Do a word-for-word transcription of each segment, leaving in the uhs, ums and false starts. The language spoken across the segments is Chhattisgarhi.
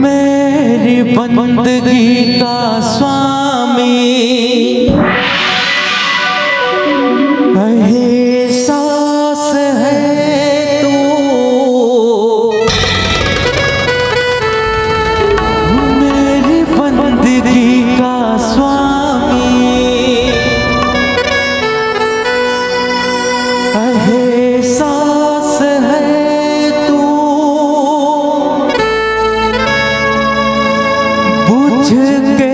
मेरी बंदगी का स्वामी एहसास है तू, मेरी बंदगी का स्वामी एहसास है तू, बुझ के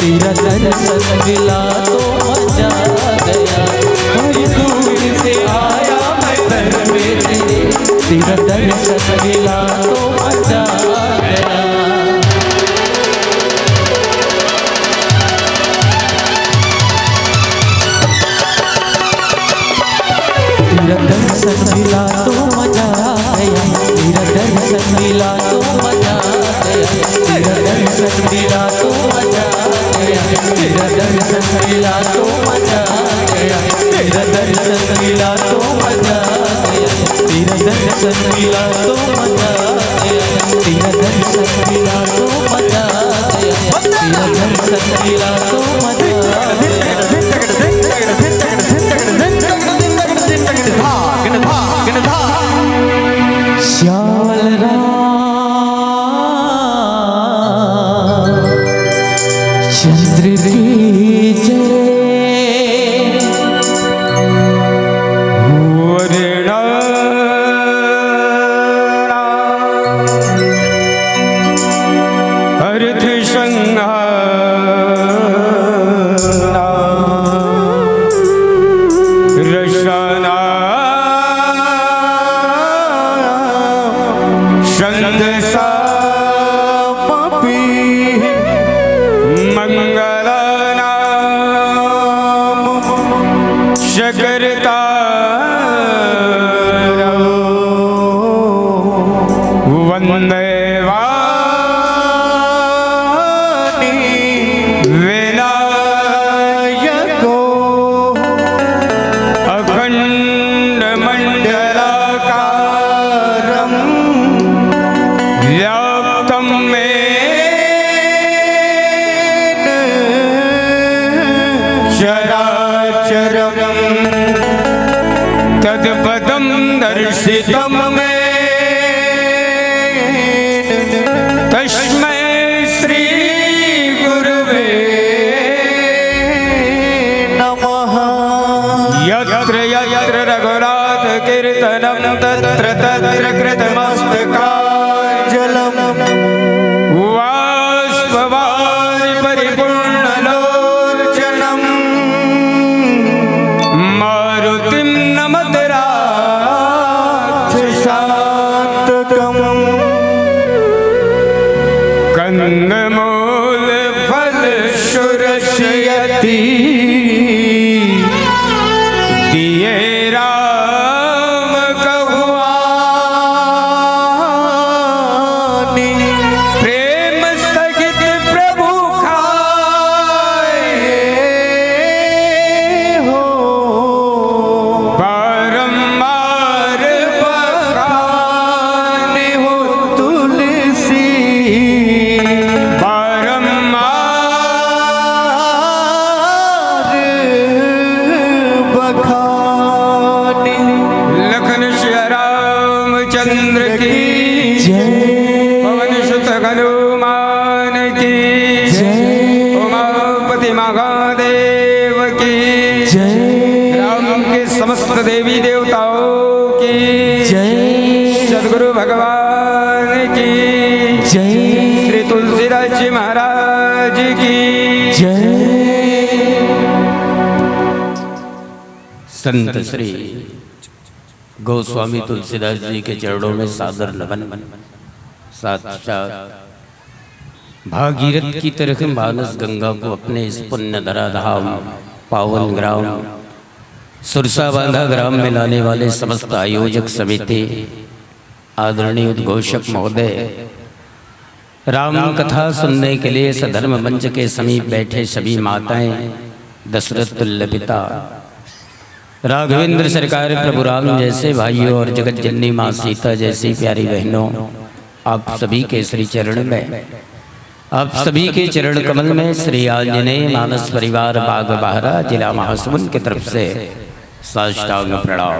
तेरा दर्शन मिला तो मजा आ गया। बड़ी दूर से आया मैं दर में तेरे, तेरा दर्शन मिला तो मजा आ गया। तेरा दर्शन मिला तो मजा आ गया, तेरा दर्शन मिला तो मजा आ गया, तेरा दर्शन मिला तो मजा आ गया, तेरा दर्शन मिला तो मजा आ गया, तेरा दर्शन मिला तो मजा आ गया, तेरा दर्शन मिला तो मजा आ गया, तेरा दर्शन मिला तो मजा आ गया। तेरा दर्शन मेरा तो मजा। श्यामल राम चंद्र की जय। अर्थ संहार रसना संत सामपि मंगल नाम शकरता वंदे वाणी विनायको अखंड मंडलाकारं व्याप्तं येन चराचरं तत्पदं दर्शितं मे तस्मै श्री गुरुवे नमः। यत्र यत्र रघुनाथ कीर्तनं तत्र तत्र कृतमस्तकाञ्जलं बाष्पवारि परिपूर्णलोचनं मारुतिं नमत राक्षसान्तकम्। कंदमूल फल सुरसि अति दिए राम कहुआनी। प्रेम सहित प्रभु खाए हो बारंबार बखाने हो तुलसी। बारंबार बखाने। लखन सिया रामचंद्र की जय। पवन सुत हनुमान की जय। उमापति महादेव की जय। ग्राम के समस्त देवी देवताओं की जय। सदगुरु भगवान की जय। श्री तुलसीदास जी महाराज की जय। संत श्री गोस्वामी तुलसीदास जी के चरणों में सादर नमन। साक्षात भागीरथ की तरह मानस गंगा को अपने इस पुण्य धरा धाम पावन ग्राम सुरसा बांधा ग्राम में लाने वाले समस्त आयोजक समिति, आदरणीय उद्घोषक महोदय, राम कथा सुनने के लिए सधर्म मंच के समीप बैठे सभी माताएं, दशरथ तुल्य पिता, राघवेंद्र सरकार, प्रभु राम जैसे भाइयों और जगत जननी माँ सीता जैसी प्यारी बहनों, आप सभी के श्री चरण में, आप सभी के चरण कमल में श्री आंजनेय मानस परिवार बाग बहरा, जिला महासमुंद की तरफ से साष्टांग प्रणाम।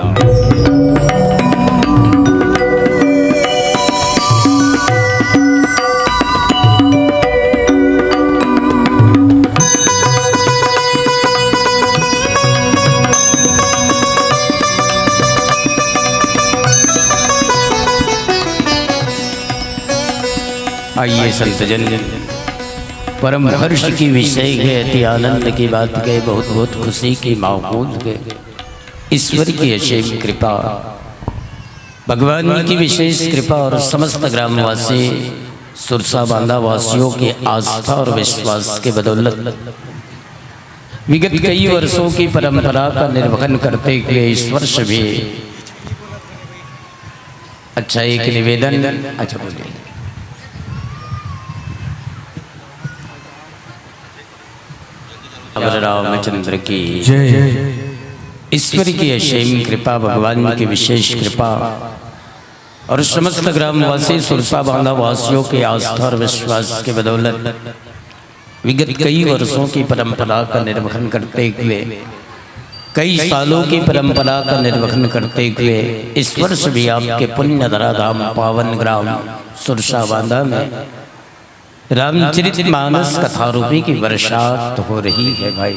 आइए संतजन, परम हर्ष की विषय है, अति आनंद की बात है, बहुत बहुत खुशी की माहौल है। ईश्वर की असीम कृपा, भगवान की विशेष कृपा और समस्त ग्रामवासी सुरसा बांधा वासियों की आस्था और विश्वास के बदौलत विगत कई वर्षों की परंपरा का निर्वहन करते हुए इस वर्ष भी अच्छा, एक निवेदन। अच्छा, बोलिए। अब रामचंद्र की जय। ईश्वर की असीम कृपा, भगवान की विशेष कृपा और समस्त ग्रामवासी सुरसा बांधा वासियों के आस्था और विश्वास के बदौलत विगत कई वर्षों की परंपरा का निर्वहन करते हुए, कई सालों की परंपरा का निर्वहन करते हुए इस वर्ष भी आपके पुण्य धराधाम पावन ग्राम सुरसा बांधा में रामचरित मानस कथा रूपी की वर्षा तो हो रही है भाई।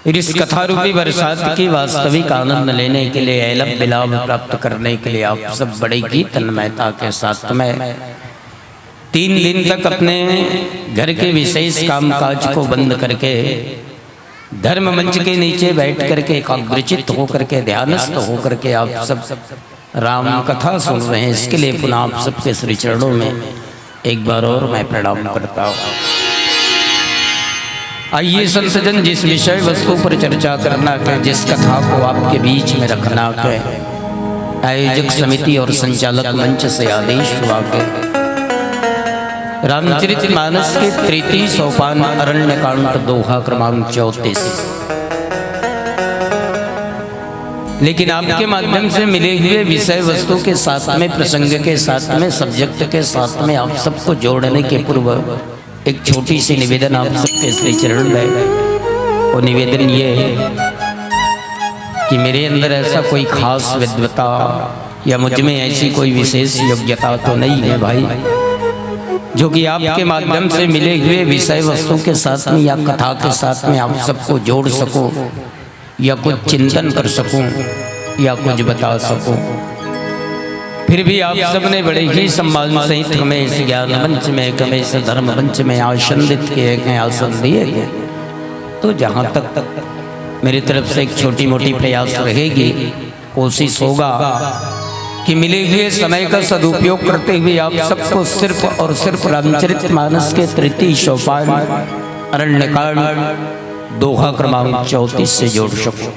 और इस कथा रूपी बरसात की वास्तविक आनंद लेने के लिए, एलब विलाप प्राप्त करने के लिए आप सब बड़े ही तन्मयता के साथ में तीन दिन तक अपने घर के विशेष कामकाज को बंद करके धर्म मंच के नीचे बैठ करके एकाग्रचित होकर के, ध्यानस्थ होकर के आप सब राम कथा सुन रहे हैं, इसके लिए पुनः आप सबके श्री चरणों में एक बार और मैं प्रणाम करता हूँ। आइए संतजन, जिस विषय वस्तु पर चर्चा करना है, जिस कथा को आपके बीच में रखना है, आयोजक समिति और संचालक मंच से आदेश हुआ के रामचरित मानस के तृतीय सोपान अरण्य कांड दोहा क्रमांक चौंतीस। लेकिन आपके माध्यम से मिले हुए विषय वस्तु के साथ में, प्रसंग के साथ में, सब्जेक्ट के साथ में आप सबको जोड़ने के पूर्व एक छोटी सी निवेदन आप सबके श्री चरण में। वो निवेदन ये है कि मेरे अंदर ऐसा कोई खास विद्वता या मुझ में ऐसी कोई विशेष योग्यता तो नहीं है भाई, जो कि आपके माध्यम से मिले हुए विषय वस्तु के साथ में या कथा के साथ में आप सबको जोड़ सकूं या कुछ चिंतन कर सकूं या कुछ बता सकूं। फिर भी आप सबने बड़े ही सम्मान सहित हमें इस ज्ञान मंच में, हमें इस धर्म मंच में आसंदित किए गए, आसन दिए गए। तो जहां तक मेरी तरफ से एक छोटी मोटी प्रयास रहेगी, कोशिश होगा कि मिले हुए समय का सदुपयोग करते हुए आप सबको सिर्फ और सिर्फ रामचरित मानस के तृतीय सोपान अरण्यकांड दोहा क्रमांक चौंतीस से जोड़ सकूं।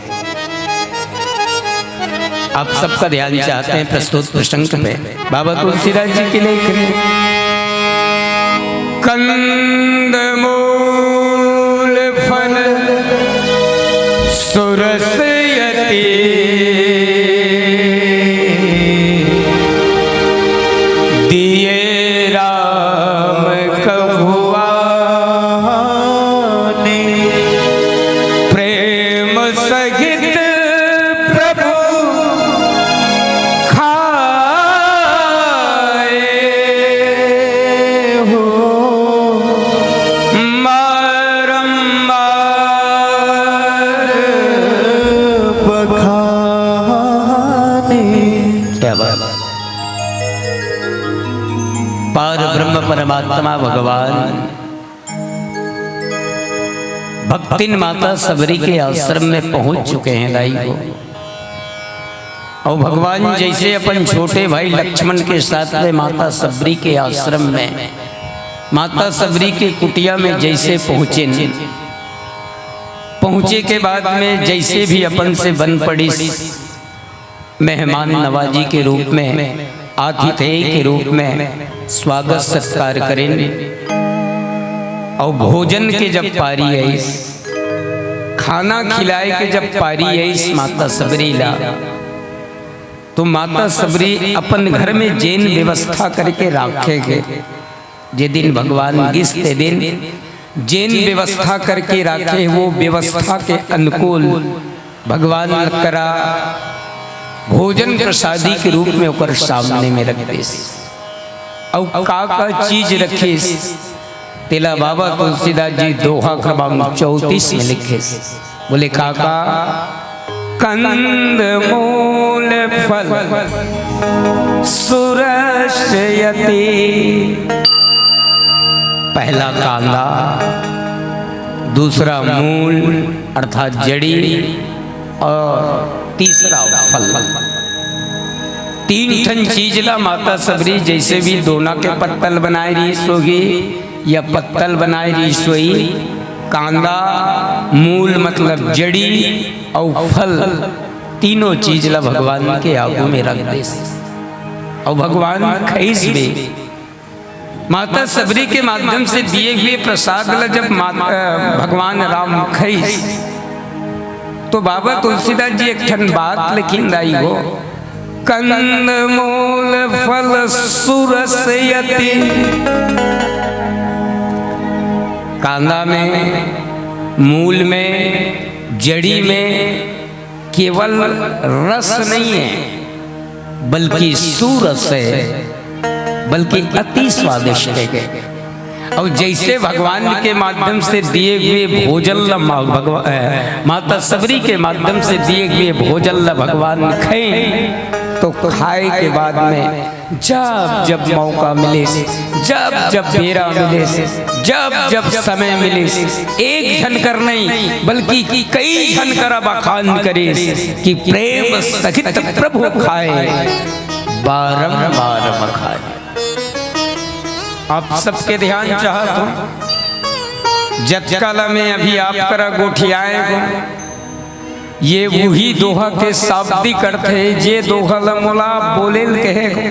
आप सबका ध्यान चाहते हैं प्रस्तुत प्रसंग पे। बाबा तुलसीदास जी के लेख, कंद मूल फल सुरस यति, दिए राम कहुआने, प्रेम सहित प्रभु खाए हो, मारंबार बखाने। क्या बात। पार ब्रह्म परमात्मा भगवान भक्तिन माता सबरी के आश्रम में पहुंच चुके हैं दाई हो। और भगवान जैसे अपन छोटे भाई लक्ष्मण के साथ में माता सबरी के आश्रम में, माता सबरी के कुटिया में जैसे पहुंचे, पहुंचे के बाद में जैसे भी अपन से बन पड़ी, मेहमान नवाजी के रूप में, आतिथेय के रूप में स्वागत सत्कार करें। और भोजन के जब पारी आइस, खाना खिलाए के जब पारी आइस माता सबरी ला, तो माता सबरी अपन घर में जेन व्यवस्था करके राखे गे, जे दिन भगवान गिस ते दिन जेन व्यवस्था करके राखे, वो व्यवस्था के अनुकूल भगवान करा भोजन प्रसादी के रूप में ओकर सामने में रख देस। अउ का का चीज रखिस, तेला बाबा तुलसीदास जी दोहा क्रमांक चौंतीस में लिखिस। बोले, काका, कंद मूल फल सुरस यति। पहला कांदा, दूसरा मूल अर्थात जड़ी, और तीसरा फल। तीन ठन चीज ला माता सबरी जैसे भी दोना के पत्तल बनाए रहिस होही या पत्तल बनाए रहिस होही, कांदा, मूल मतलब जड़ी, अउ फल, तीनों चीज ला भगवान के आगू में रख देस। अउ भगवान खइस बे। माता सबरी के माध्यम से दिए हुए प्रसाद ला जब मा-, अ, भगवान राम खइस, तो बाबा तुलसीदास जी एक ठन बात लिखिन दाई हो, कंद मूल फल सुरस यति, कांदा में, मूल में, जड़ी में केवल रस नहीं है, बल्कि सुरस है, बल्कि अति स्वादिष्ट है। और जैसे भगवान के माध्यम से दिए हुए भोजन ला मा-, भगवा-, अ, माता सबरी के माध्यम से दिए हुए भोजन ला भगवान खाए, तो खाए के बाद में जब जब मौका मिले, जब जब बेरा मिले, जब जब समय मिले, एक झन कर नहीं बल्कि कई झन कर बखान करे कि प्रेम सहित प्रभु खाए, बारंबार बखाने। आप सबके ध्यान चाहत हों, जतका ला मैं अभी आप करा गोठियाए हों, ये उही दोहा के शाब्दिक अर्थ हे, जे दोहा ला मोला बोले ल कहे हों।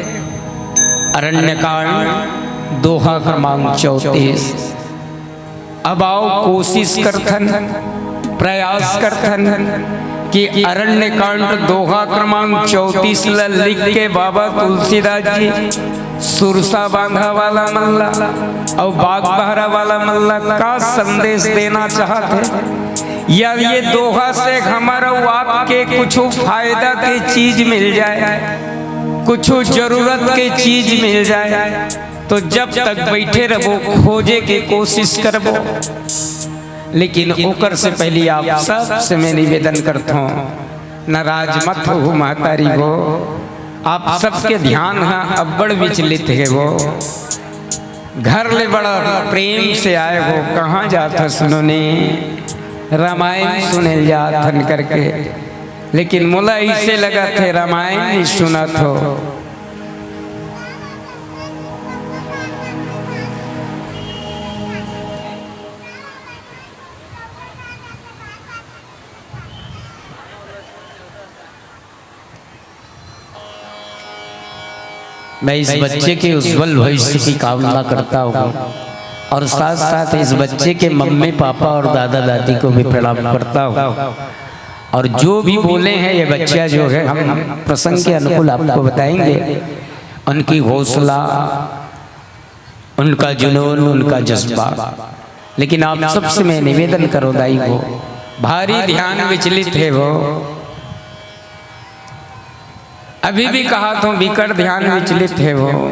अरण्यकांड, दोहा क्रमांक चौंतीस। अब आओ, कोशिश करथन, प्रयास करथन कि अरण्यकांड दोहा क्रमांक चौंतीस ला लिख के बाबा तुलसीदास जी सुरसा बांधा वाला मन ला अउ बागबाहरा वाला मन ला का संदेश देना चाहत हे, या ये दोहा से हमर अउ आपके कुछ फायदा के चीज मिल जाए, कुछ जरूरत के चीज मिल जाए, तो जब तक बैठे रहबो, खोजे के कोशिश करबो। लेकिन ओकर से पहले आप सबसे मैं निवेदन करथों, नाराज मत हो महतारी हो, आप सबके ध्यान ह अब्बड़ विचलित हे हो। घर ले बड़ा प्रेम से आए हो, कहाँ जात हस नोनी? रामायण सुने ल जात हन करके। लेकिन मोला इसे लगत हे रामायण नहीं सुनत हो। मैं इस बच्चे के उज्जवल भविष्य की कामना करता हूँ और साथ साथ इस बच्चे के मम्मी पापा और दादा दादी को भी प्रणाम करता हूँ। और जो भी बोले हैं ये बच्चा जो है, हम प्रसंग के अनुकूल आपको बताएंगे, उनकी हौसला, उनका जुनून, उनका जज्बा। लेकिन आप सबसे मैं निवेदन करो दाई हो, भारी ध्यान विचलित हे हो। अभी भी कहा तो बिकट ध्यान विचलित हे हो।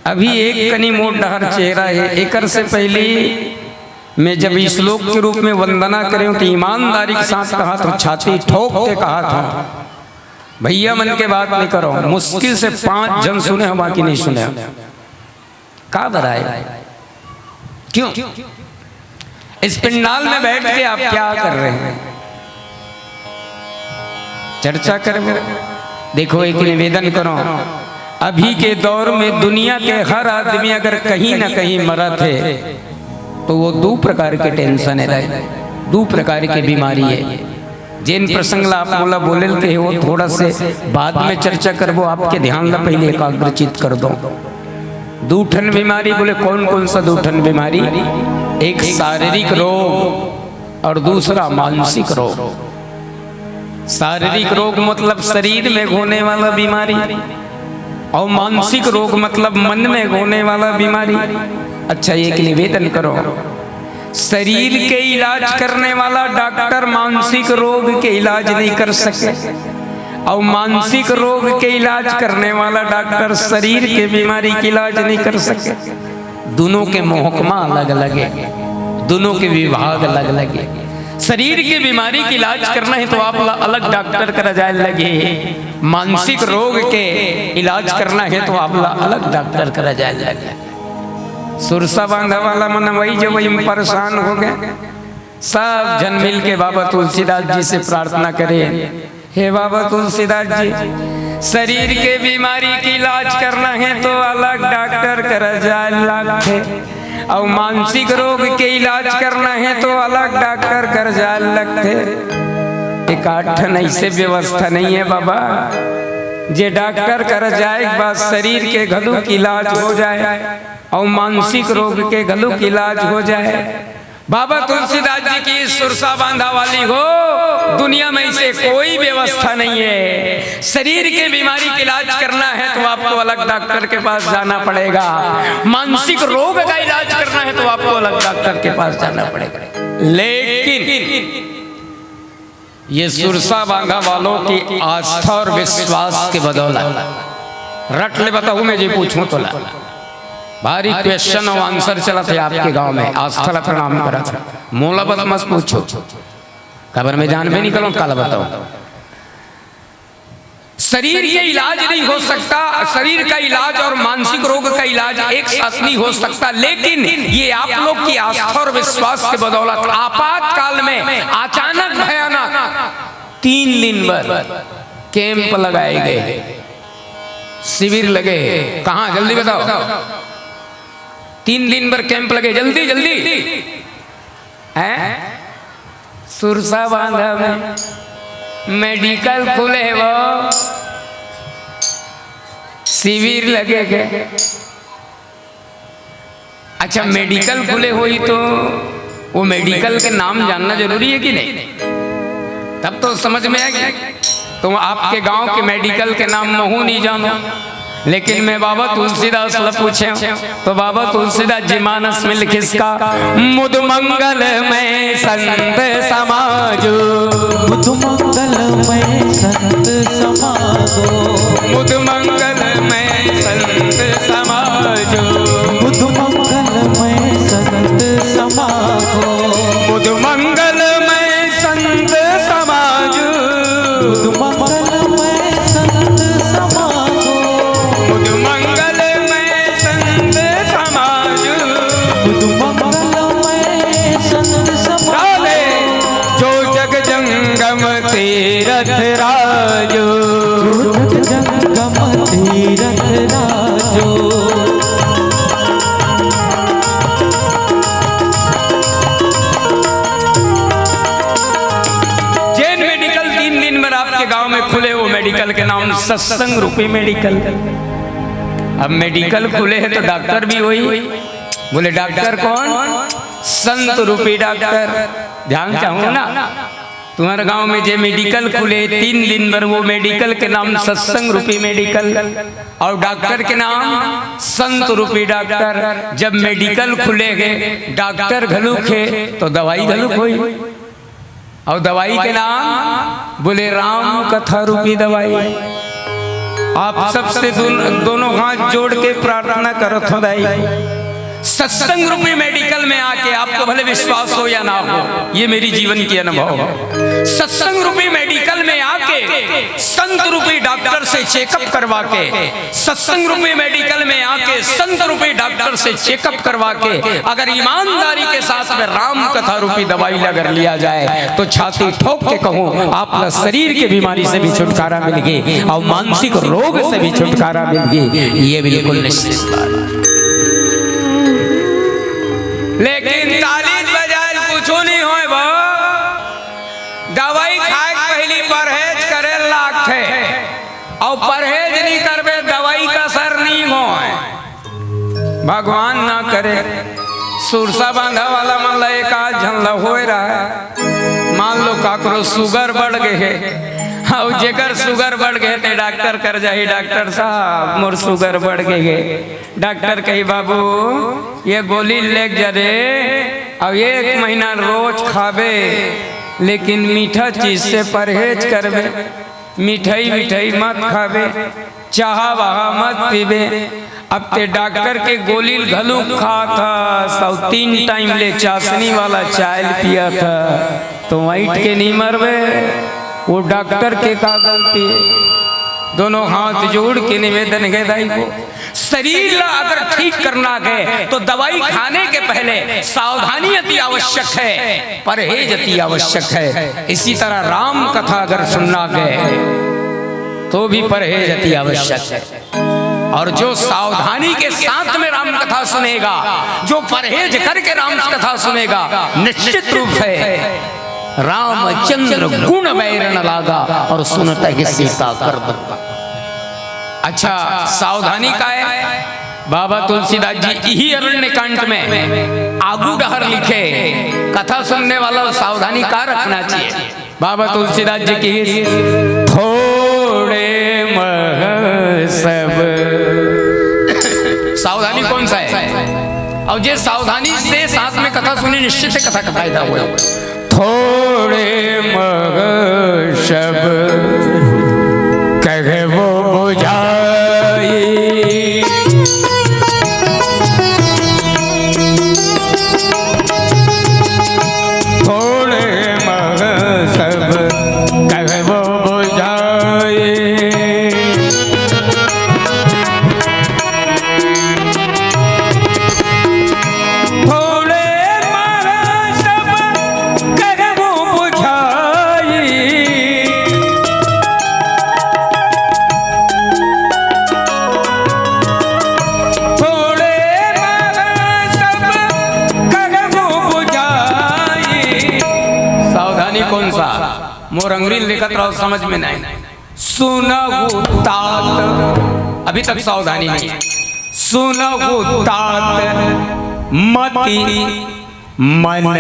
अभी एक कनी मोर डहर चेहरा हे। एकर से पहली मैं जब श्लोक के रूप में वंदना करें तो ईमानदारी के साथ कहा तो, छाती ठोक के कहा तो, भैया मन के बात नहीं करो, मुश्किल से पांच झन सुने हो, बाकी नहीं सुने हो। का बराए? क्यों? इस पंडाल में बैठ के आप क्या कर रहे हैं? चर्चा करें। देखो, एक निवेदन करो, अभी के दौर में दुनिया के हर आदमी अगर कहीं ना कहीं मरत हे, तो वो दू प्रकार के टेंशन हे, दू प्रकार के बीमारी हे। जेन प्रसंग ला आप मोला बोले ल कहे हो, थोड़ा से बाद में चर्चा करबो, आपके ध्यान ला पहले एकाग्रचित कर दो। दू ठन बीमारी बोले, कौन कौन सा दू ठन बीमारी? एक शारीरिक रोग और दूसरा मानसिक रोग। शारीरिक रोग मतलब शरीर में होने वाला बीमारी, और मानसिक रोग मतलब मन में होने वाला बीमारी। अच्छा, एक निवेदन करो, शरीर के इलाज करने वाला डॉक्टर मानसिक रोग के इलाज नहीं कर सके, और मानसिक रोग के इलाज करने वाला डॉक्टर शरीर के बीमारी के इलाज नहीं कर सके। दोनों के मोहकमा अलग अलग हे, दोनों के विभाग अलग अलग हे। शरीर के बीमारी के इलाज करना हे तो आप ला अलग डॉक्टर करा जाए लगे, मानसिक रोग के इलाज करना हे तो आप ला अलग डॉक्टर करा जाए लगे। सुरसा बांधा वाला मन वही जो वही में परेशान हो गए। सब झन मिल के बाबा तुलसीदास जी से प्रार्थना करे, हे बाबा तुलसीदास जी, शरीर के बीमारी के इलाज करना हे तो अलग डॉक्टर करा जाए लगथे, और मानसिक रोग के इलाज करना हे तो अलग डॉक्टर करा जाए लगथे। एक आठ ठन ऐसे व्यवस्था नहीं हे बाबा, जे डॉक्टर करा जाए के बाद शरीर के घलुक इलाज हो जाए और मानसिक रोग के घलुक इलाज हो जाए। बाबा तुलसीदास जी की सुरसा बांधा वाली हो। दुनिया में इसे कोई व्यवस्था नहीं है। शरीर के बीमारी का इलाज करना है तो आपको अलग डॉक्टर के पास जाना पड़ेगा, मानसिक रोग का इलाज करना है तो आपको अलग डॉक्टर के पास जाना पड़ेगा। लेकिन ये सुरसा बांधा वालों की आस्था और विश्वास के बदौलत, रट ले बताहूं मैं जे पूछूं तोला, भारी क्वेश्चन और आंसर चलत हे आपके गांव में। आस्था ला प्रणाम करत हंव, मोला बस मत पूछो, काबर मैं जानबे नहीं करों, काला बताऊं। शरीर के इलाज नहीं हो सकता, शरीर का इलाज और मानसिक रोग का इलाज एक साथ नहीं हो सकता, लेकिन ये आप लोग की आस्था और विश्वास के बदौलत आपातकाल में अचानक भयानक तीन दिन बर कैंप लगाए गए, शिविर लगे। कहां, जल्दी बताओ। तीन दिन बर कैंप लगे, जल्दी जल्दी। हैं? सुरसा बांधा में मेडिकल खुले हे वो, शिविर लगे के। अच्छा, मेडिकल खुले होही तो वो मेडिकल के नाम जानना जरूरी हे कि नहीं? तब तो समझ में आही। तो आपके गांव के मेडिकल के नाम महूं नहीं जानों, लेकिन मैं बाबा तुलसीदास ला पूछेंव, तो बाबा तुलसीदास जी मानस में लिखिस का, मुद मंगल में संत समाजो। मुद मंगल में संत समाजो। मुद मंगल में संत समाजो। मुद मंगल में संत समाजो। मुद मंगल में संत समाजो। मुद मंगल में संत समाजो। मुद मंगल में संत समाजो। मुद मंगल में संत समाजो। जो जग जंगम तीरथ राजो। जो जग जंगम तीरथ राजो। जेन मेडिकल तीन दिन बर आपके गांव में खुले, वो मेडिकल के नाम सत्संग रूपी मेडिकल। अब मेडिकल खुले हे तो डॉक्टर भी होही। बोले, डॉक्टर कौन? संत रूपी डॉक्टर। ध्यान चाहूं ना, तुम्हारे गांव में जे मेडिकल खुले तीन दिन बर, वो मेडिकल के नाम सत्संग रूपी मेडिकल और डॉक्टर के नाम संत रूपी डॉक्टर। जब मेडिकल खुले हे, डॉक्टर घलुक हे, तो दवाई घलुक होही। और दवाई के नाम बोले राम कथा रूपी दवाई। आप सबसे दोन-, दोनों हाथ जोड़ के प्रार्थना करत हंव दाई, सत्संग रूपी मेडिकल में आके, आपको भले विश्वास हो या ना हो, ये मेरी जीवन की अनुभव है। सत्संग रूपी मेडिकल में आके संत रूपी डॉक्टर से चेकअप करवा के, सत्संग रूपी मेडिकल में आके संत रूपी डॉक्टर से चेकअप करवा के अगर ईमानदारी के साथ में राम कथा रूपी दवाई ला अगर लिया जाए, तो छाती ठोक के कहूं, आप ला शरीर के बीमारी से भी छुटकारा मिल गे और मानसिक रोग से भी छुटकारा मिल गे। ये बिल्कुल निश्चित बात। लेकिन ताली बजाए कुछू नहीं होय बा। दवाई खाए के पहिली परहेज करे लागथे, अउ परहेज नहीं करबे, दवाई का असर नहीं होय। भगवान ना करे, सुरसा बांधा वाला मन ला एक आध झन ला होय रहय। मान लो काकरो sugar बढ़ गे हे, अउ जेकर sugar बढ़ गे हे, ते डॉक्टर कर जाही, "डॉक्टर साहब, मोर sugar बढ़ गे हे।" डॉक्टर कही, "बाबू, ये गोली लेग जा रे, अउ एक महीना रोज खाबे, लेकिन मीठा चीज से परहेज करबे, मिठाई विठाई मत खाबे, चाहा वहा मत पीबे।" अब ते डॉक्टर के गोली घलू खात हस, अउ तीन टाइम ले चाशनी वाला चाय पियत हस, तो वैंट के नहीं मरबे। वो डॉक्टर के का गलती हे? दोनों हाथ जोड़ के निवेदन हे दाई को, शरीर ला अगर ठीक करना हे तो दवाई खाने के पहले सावधानी अति आवश्यक है, परहेज अति आवश्यक है। इसी तरह राम कथा अगर सुनना हे तो भी परहेज अति आवश्यक है। और जो सावधानी के साथ में राम कथा सुनेगा, जो परहेज करके राम कथा सुनेगा, निश्चित रूप से रामचंद्र गुण बैर न लागा और सुनत ही सीता कर दुख। अच्छा, सावधानी का है? बाबा तुलसीदास जी इही अरण्य कांड में आगू डहर लिखे, कथा सुनने वाला सावधानी का रखना चाहिए। बाबा तुलसीदास जी की थोड़े मह सब। सावधानी कौन सा है? और जे सावधानी से साथ में कथा सुनी, निश्चित है कथा का फायदा होय। थोड़े मह सब कहबो बुझाई। थोड़े मह सब कहबो बुझाई। थोड़े मह सब कहबो बुझाई। थोड़े मह सब कहबो बुझाई। सावधानी कौन सा? मोर अंगुरी लेखत रहो, समझ में नहीं। सुनहु तात, अभी तक सावधानी नहीं। सुनहु तात मति मन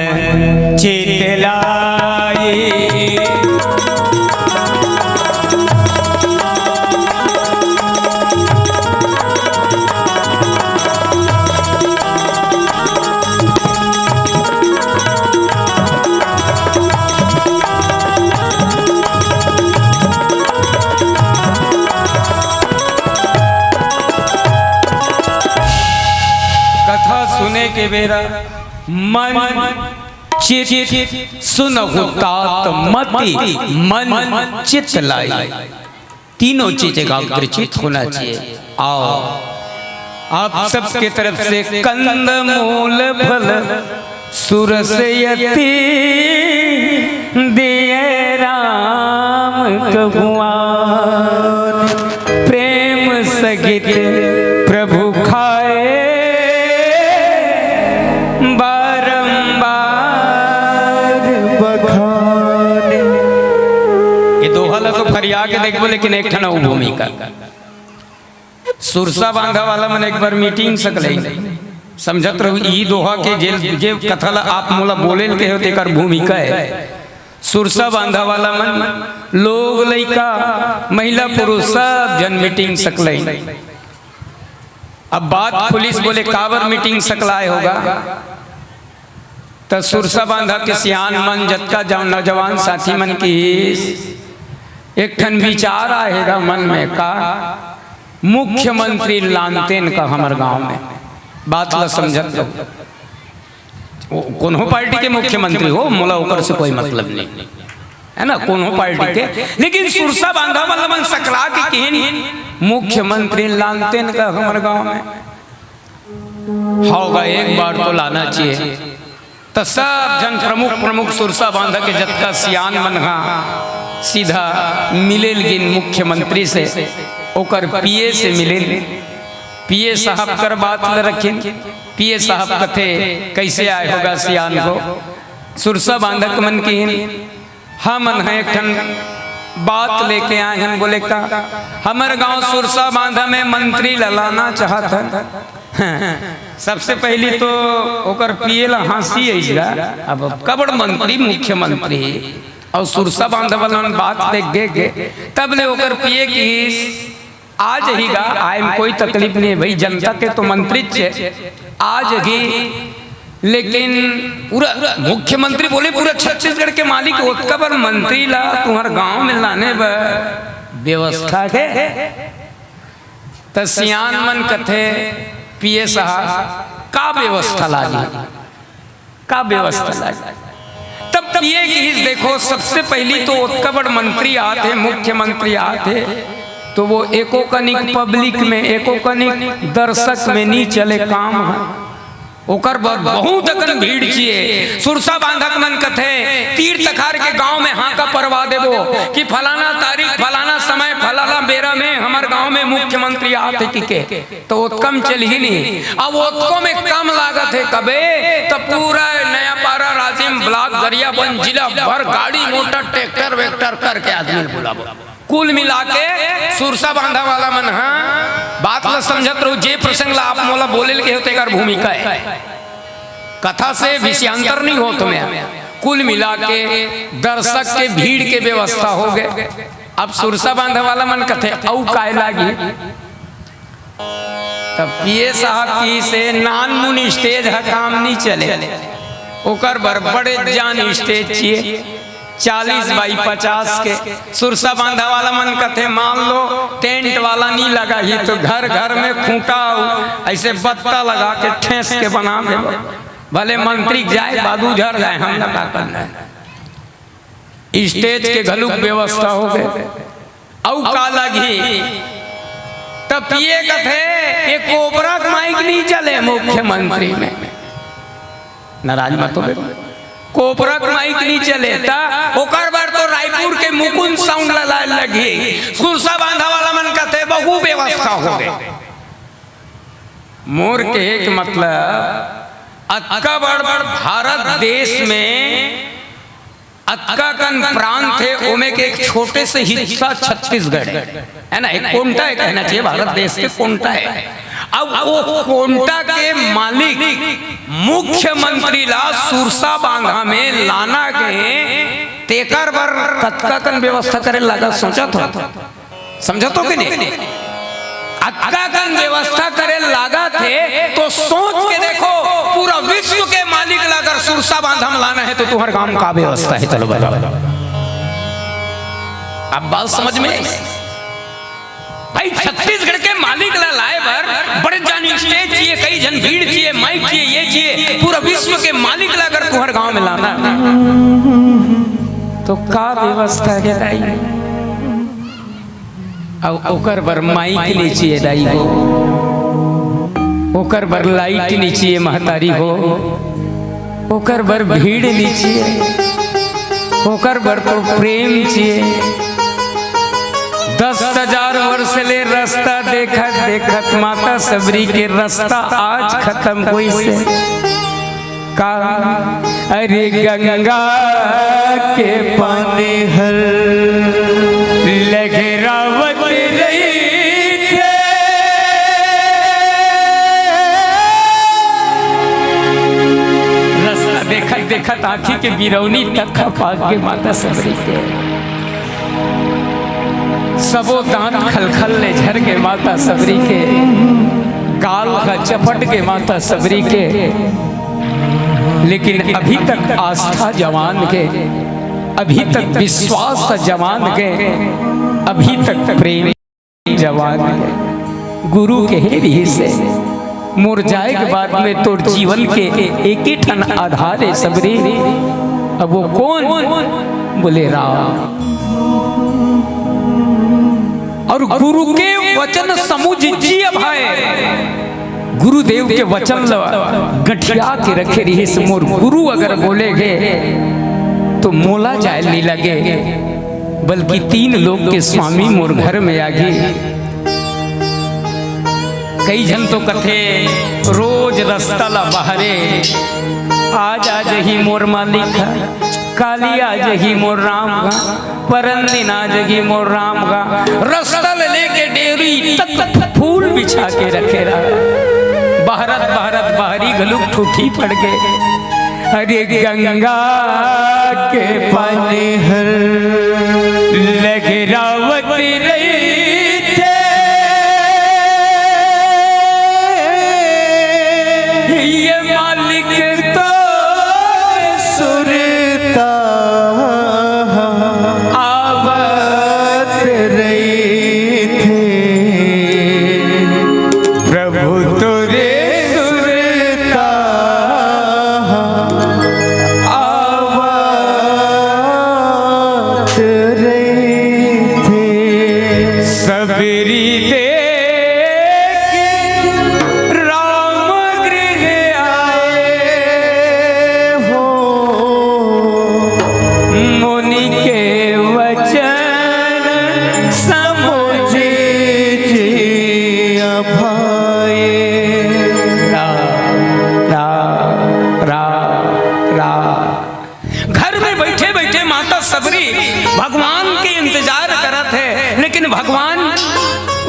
चित लाई। कथा सुने के बेरा मन चित, सुनहु तात मति मन चित लाई। तीनों चीज एकाग्रचित होना चाहिए। आओ, आप सबके तरफ से कंद मूल फल सुरस यति दिए राम कहुआन। प्रेम सहित प्रभु खाए बारंबार बखान। ये दोहा ला तो फरिया के देखबो, लेकिन एक ठन अउ भूमिका। सुरसा बांधा वाला मन एक बार मीटिंग सकले, समझत रहू, ई दोहा के जे, जे कथा ला आप मोला बोले ल कहे हो, तेकर भूमिका है। सुरसा बांधा वाला मन, लोग, लइका, महिला, पुरुष, सब जन मीटिंग सकले। अब बात पुलिस बोले, काबर मीटिंग सकलाए होगा? त सुरसा बांधा के सियान मन, जतका जव-, नौजवान साथी मन की एक ठन विचार आए हे गा मन में, का मुख्यमंत्री लानतेन का हमर गांव में। बात ला समझत रहो। वो कोनो पार्टी के मुख्यमंत्री हो, मोला ओकर से कोई मतलब नहीं, है ना, कोनो पार्टी के। लेकिन सुरसा बांधा वाला मन सकला के किहिन, मुख्यमंत्री लानतेन का हमर गांव में। हव गा, एक बार तो लाना चाहिए। त सब जन प्रमुख, प्रमुख सुरसा बांधा के जतका सियान मन हा सीधा मिले ल गिन मुख्यमंत्री से, ओकर पीए से मिले। पीए साहब कर बात ल रखिन। पीए साहब कथे, "कैसे आए होगा सियान को?" सुरसा बांधा के मन किहिन, हमन ह एक ठन बात लेके आए हन। बोले, "का हमर गांव सुरसा बांधा में मंत्री ला लाना चाहत हन?" सबसे पहली तो ओकर पीए ला हंसी अइस गा। अब कबड़ मंत्री, मुख्यमंत्री, अउ सुरसा बांधा वाला मन बात देख देख के, तब ले ओकर पीए किहिस, "आ जही गा, आए में कोई तकलीफ नहीं है भाई, जनता के तो मंत्री चे, आ जही।" लेकिन पूरा मुख्यमंत्री बोले, "पूरा छत्तीसगढ़ के मालिक ओतका बर मंत्री ला तुम्हर गांव में लाने बर व्यवस्था के?" त सियान मन कथे, "पीए साहब, का व्यवस्था लागी?" का व्यवस्था लागे? तब पीए किहिस, "देखो, सबसे पहली तो ओतका बड़ मंत्री आत हे, मुख्यमंत्री आत हे, तो वो एको कनिक पब्लिक में, एको कनिक दर्शक में नी चले काम ह। ओकर बर बहुत अकन भीड़ चाहिए।" सुरसा बांधा के मन कथे, "तीर तखार के गांव में हांका परवा देबो कि फलाना तारीख, फलाना समय, फलाना बेरा में हमर गांव में मुख्यमंत्री आत हे," कि के तो ओतका म चलही नहीं। अब ओतको में कम लागत हे कबे, त पूरा नयापारा, राजिम ब्लॉक, गरियाबंद जिला भर गाड़ी मोटर, ट्रैक्टर वैक्टर करके आदमी ल बुलाबो। कुल मिला के सुरसा बांधा वाला मन ह बात ल समझत रहू, जे प्रसंग ला आप मोला बोले ल कहे हो, तेकर भूमिका है। कथा से विषयांतर नहीं हो तुम्हें। कुल मिला के दर्शक के भीड़ के व्यवस्था हो गए। अब सुरसा बांधा वाला मन कथे, "अउ काय लागी?" तब पीए साहब कहिसे, "नानमुन स्टेज ह काम नी चले, ओकर बर बड़े जान स्टेज चाहिए, चालीस बाई पचास के।" सुरसा बांधा वाला मन कथे, "मान लो टेंट वाला नी लगा ही तो घर घर में खूंटा अउ ऐसे बत्ता लगा के ठेस के बना देबो, भले मंत्री जाए, बादू झर जाए, हमला का करना है।" स्टेज के घलुक व्यवस्था हो गए। अउ का लगही? तब पीए कथे, "ये कोबरा के माइक नी चले मुख्यमंत्री में।" नाराज मत होबे। कोबरा के माइक नी चले, त ओकर बर तो रायपुर के मुकुंद साउंड ला लाए लगही। सुरसा बांधा वाला मन कथे, "बहु व्यवस्था हो गए।" मोर कहे के मतलब, अतका बड़ भारत देश में अतका कन प्रांत हे, ओमे के एक छोटे से हिस्सा छत्तीसगढ़ हे, है ना? एक कोंटा हे, कहना चाहिए, भारत देश के कोंटा हे। अब वो कोंटा के मालिक मुख्यमंत्री ला सुरसा बांधा में लाना के, तेकर बर कतका कन व्यवस्था करे लागा, सोचत हो? समझत हो कि नहीं? अतका कन व्यवस्था करे लागत हे, तो सोच के देखो, पूरा विश्व के मालिक ला अगर सुरसा बांधा में लाना हे, तो तुम्हारे गांव में का व्यवस्था हे, चलो बताओ। अब बात समझ में आई? भाई, छत्तीसगढ़ के मालिक ला लाए बर बड़े जानी स्टेज चाहिए, कई झन भीड़ चाहिए, माइक चाहिए, ये चाहिए, पूरा विश्व के मालिक ला अगर तुम्हारे गांव में लाना हे, तो का व्यवस्था हे दाई? अउ ओकर बर माइक नी चाहिए दाई हो, ओकर बर लाइट नी चाहिए महतारी हो, ओकर बर भीड़ नी चाहिए, ओकर बर तो प्रेम चाहिए। दस हजार वर्ष ले रस्ता देखत देखत माता सबरी के रस्ता आज खतम होइसे। का? अरे गंगा के पानी हर लहरावत रहिथे। रस्ता देखत देखत आँखी के बिरौनी तक खपाक गे माता सबरी के। सबो दांत खलखल ले झर गे माता सबरी के, गाल ह चपट गे माता सबरी के, लेकिन अभी तक आस्था जवान गे, अभी तक विश्वास जवान गे, अभी तक प्रेम जवान गे। गुरु कहे रिहिसे, मोर जाए के बाद में तोर जीवन के एके ठन आधार हे सबरी। अब वो कोन? बोले राम। अउ गुरु के वचन समुझ जिय भाई। गुरुदेव के वचन ल गठिया के रखे रिहिस, मोर गुरु अगर बोले गे तो मोला जाए नी लगे, बल्कि तीन लोक के स्वामी मोर घर में आगे। कई झन तो कथे, रोज रस्ता ला बहरे, आज आ जही मोर मालिक ह, काली आ जही मोर राम ह, परन दिन आ जही मोर राम ह। रस्ता ले लेके डेरी तक फूल बिछा के रखे रहा, बहरत बहरत बहरी घलुक ठूठी पड़ गे। अरे गंगा के पानी हर लहरावत रहिथे, ये मालिक तो सुरता आवत रहिथे। प्रभु तोरे सुरता आवत रहिथे। सबरी देख राम गृह आए हो, मुनि के वचन समुझ जिय भाए। रा, रा, रा, रा। घर में बैठे बैठे माता सबरी भगवान के इंतजार करत हे, लेकिन भगवान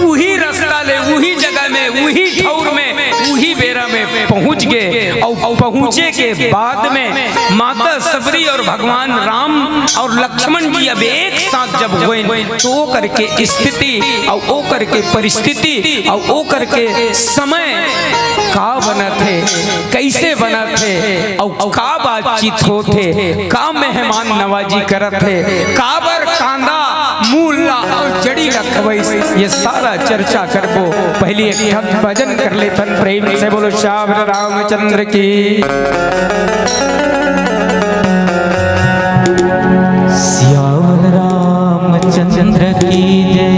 उही रस्ता ले, उही जगह में, उही ठौर में, उही बेरा में पहुंच गे। अउ पहुंचे के बाद में माता सबरी अउ भगवान राम अउ लक्ष्मण जी अब एक साथ जब होइन, तो ओकर के स्थिति अउ ओकर के परिस्थिति अउ ओकर के समय का बनत हे, कइसे बनत हे, अउ का बातचीत होत हे, का मेहमान नवाजी करत हे, काबर कांदा, मूल ला अउ जड़ी ला खवइस, ये सारा चर्चा करबो। पहली एक ठन भजन कर लेथन, प्रेम से बोलो श्यावर रामचंद्र की। श्यावर रामचंद्र की जय।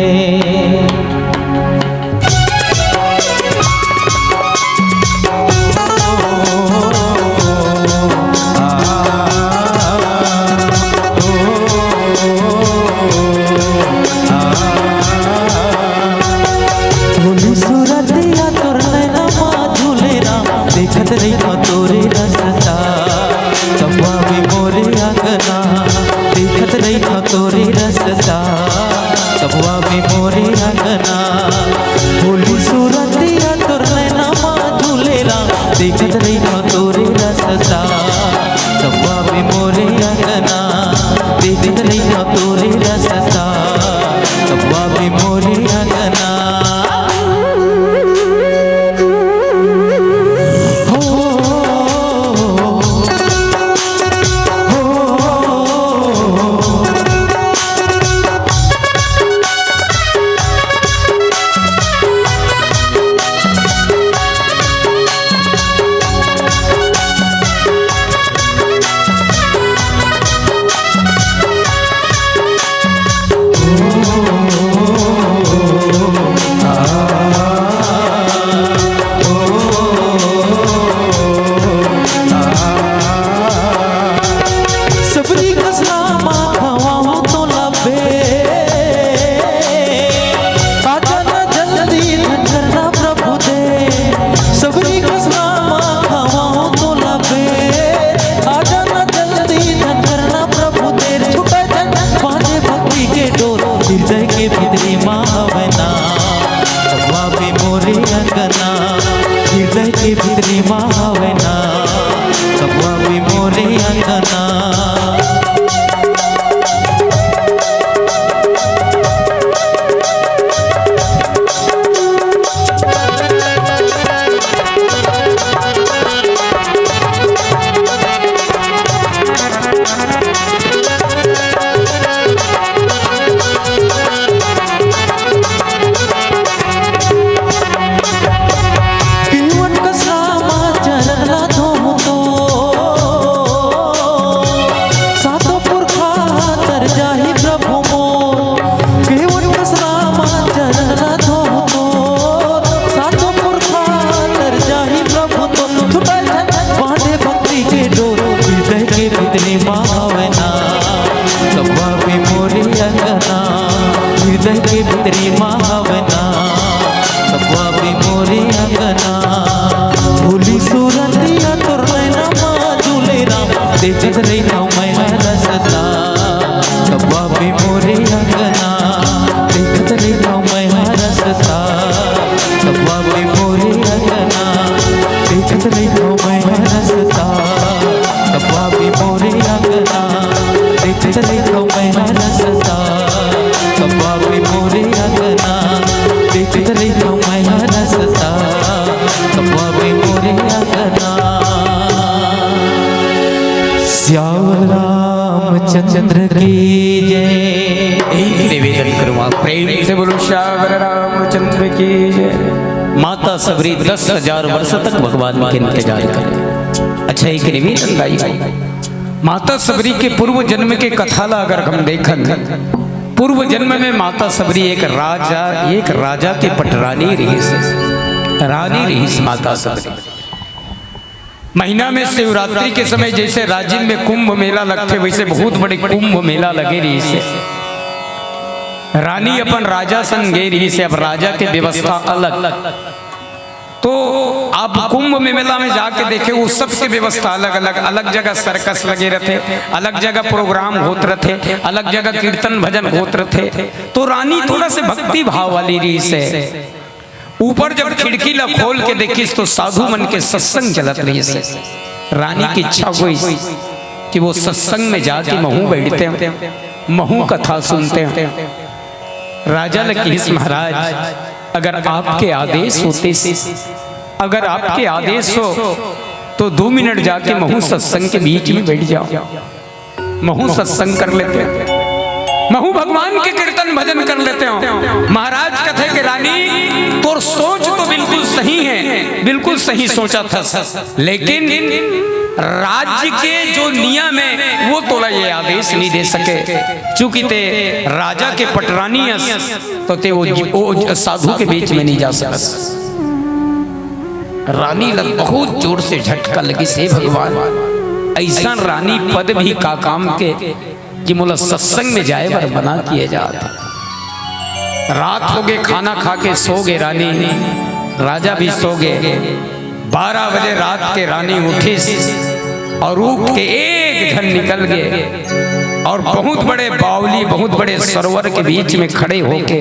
भोली सूरतिया तोर नैना मा झूले राम, देखत रहिथों तोरे रसता, कब आबे मोरे अंगना, देखत रहिथों तोरे रसता, कब आबे मोरे अंगना। भोली सूरतिया तोर नैना मा झूले राम, देखत रहिथों तोरे रसता, कब आबे मोरे अंगना, देखत रहिथों तोरे रसता, कब आबे मोरे अंगना। सबरी कस रामा खवाहूं तोला बेर, आजा ना जल्दी धन करना प्रभु देर। सबरी कस रामा खवाहूं तोला बेर, आजा ना जल्दी धन करना प्रभु देर। छूटे झन बांधे भक्ति के डोर, हृदय के भीतरी मा हवे ना, कब आबे मोरे अंगना। हृदय के भीतरी मा हवे ना, कब आबे मोरे अंगना। केवन कस रामा चरण ला धोहूं तो, सातों पुरखा तर जाही प्रभु मोर। केवन कस रामा चरण ला धोहूं तो, सातों पुरखा तर जाही प्रभु मोर। छूटे झन बांधे भक्ति के डोर, हृदय के भीतरी मा हवे ना, कब आबे मोरे अंगना। हृदय के भीतरी मा हवे ना, कब आबे मोरे अंगना। भोली सूरतिया तोर नैना मा झूले राम, देखत रहिथों मैं हर रसता, कब आबे मोरे अंगना। देखत रहिथों मैं हर रसता, कब आबे मोरे अंगना। देखत रहिथों मैं हर रसता, कब आबे मोरे अंगना। देखत रहिथों मैं हर रसता, कब आबे मोरे अंगना। देखत रहिथों मैं हर रसता, कब आबे मोरे अंगना। श्यावर रामचंद्र की जय। एक निवेदन करूंगा, प्रेम से बोलो श्यावर रामचंद्र की जय। माता सबरी दस हजार वर्ष तक भगवान के इंतजार करे। अच्छा, एक निवेदन दाई, माता सबरी के पूर्व जन्म के कथा ला अगर हम देखन, पूर्व जन्म में माता सबरी एक राजा, एक राजा के पटरानी रहिस, रानी रहिस माता सबरी। महीना में शिवरात्रि के समय जैसे राजिम में कुंभ मेला लगथे, वैसे बहुत बड़े कुंभ मेला लगे रहिस हे। रानी अपन राजा संग गे रहिस हे। अब राजा के व्यवस्था अलग। तो आप कुंभ मेला में जाके देखे, वो सबके व्यवस्था अलग अलग, अलग जगह सर्कस लगे रहिथे, अलग जगह प्रोग्राम होत रहिथे, अलग जगह कीर्तन भजन होत रहिथे। तो रानी थोड़ा से भक्ति भाव वाली रहिस हे। ऊपर जब खिड़की ला खोल के देखिस तो साधु मन के सत्संग चलत रहिस। रानी के इच्छा होइस कि वो सत्संग में जाके महूं बैठतेंव, महूं कथा सुनतेंव। राजा ल किहिस, महाराज, अगर आपके आदेश होतिस, अगर आपके आदेश हो तो दो मिनट जाके महूं सत्संग के बीच में बैठ जांव, महूं सत्संग कर लेतेंव, महूं भगवान के कीर्तन भजन कर लेतेंव। महाराज कथे कि रानी, तोर सोच तो बिल्कुल सही हे, बिल्कुल सही सोचथस, लेकिन राज्य के जो नियम हे वो तोला ये आदेश नइ दे सके, चूंकि तें राजा के पटरानी अस, तो तें वो, वो साधु के बीच में नइ जा सकस। रानी ला बहुत जोर से झटका लगिस, हे भगवान, अइसन रानी पद भी का काम के कि मोला सत्संग में जाए बर मना किए जात हे। रात होगे, खाना खा के सो गे रानी, राजा भी सो गे। बारह बजे रात के रानी उठिस अउ उठ के एक झन निकल गे अउ बहुत बड़े बावली, बहुत बड़े सरोवर के बीच में खड़े होके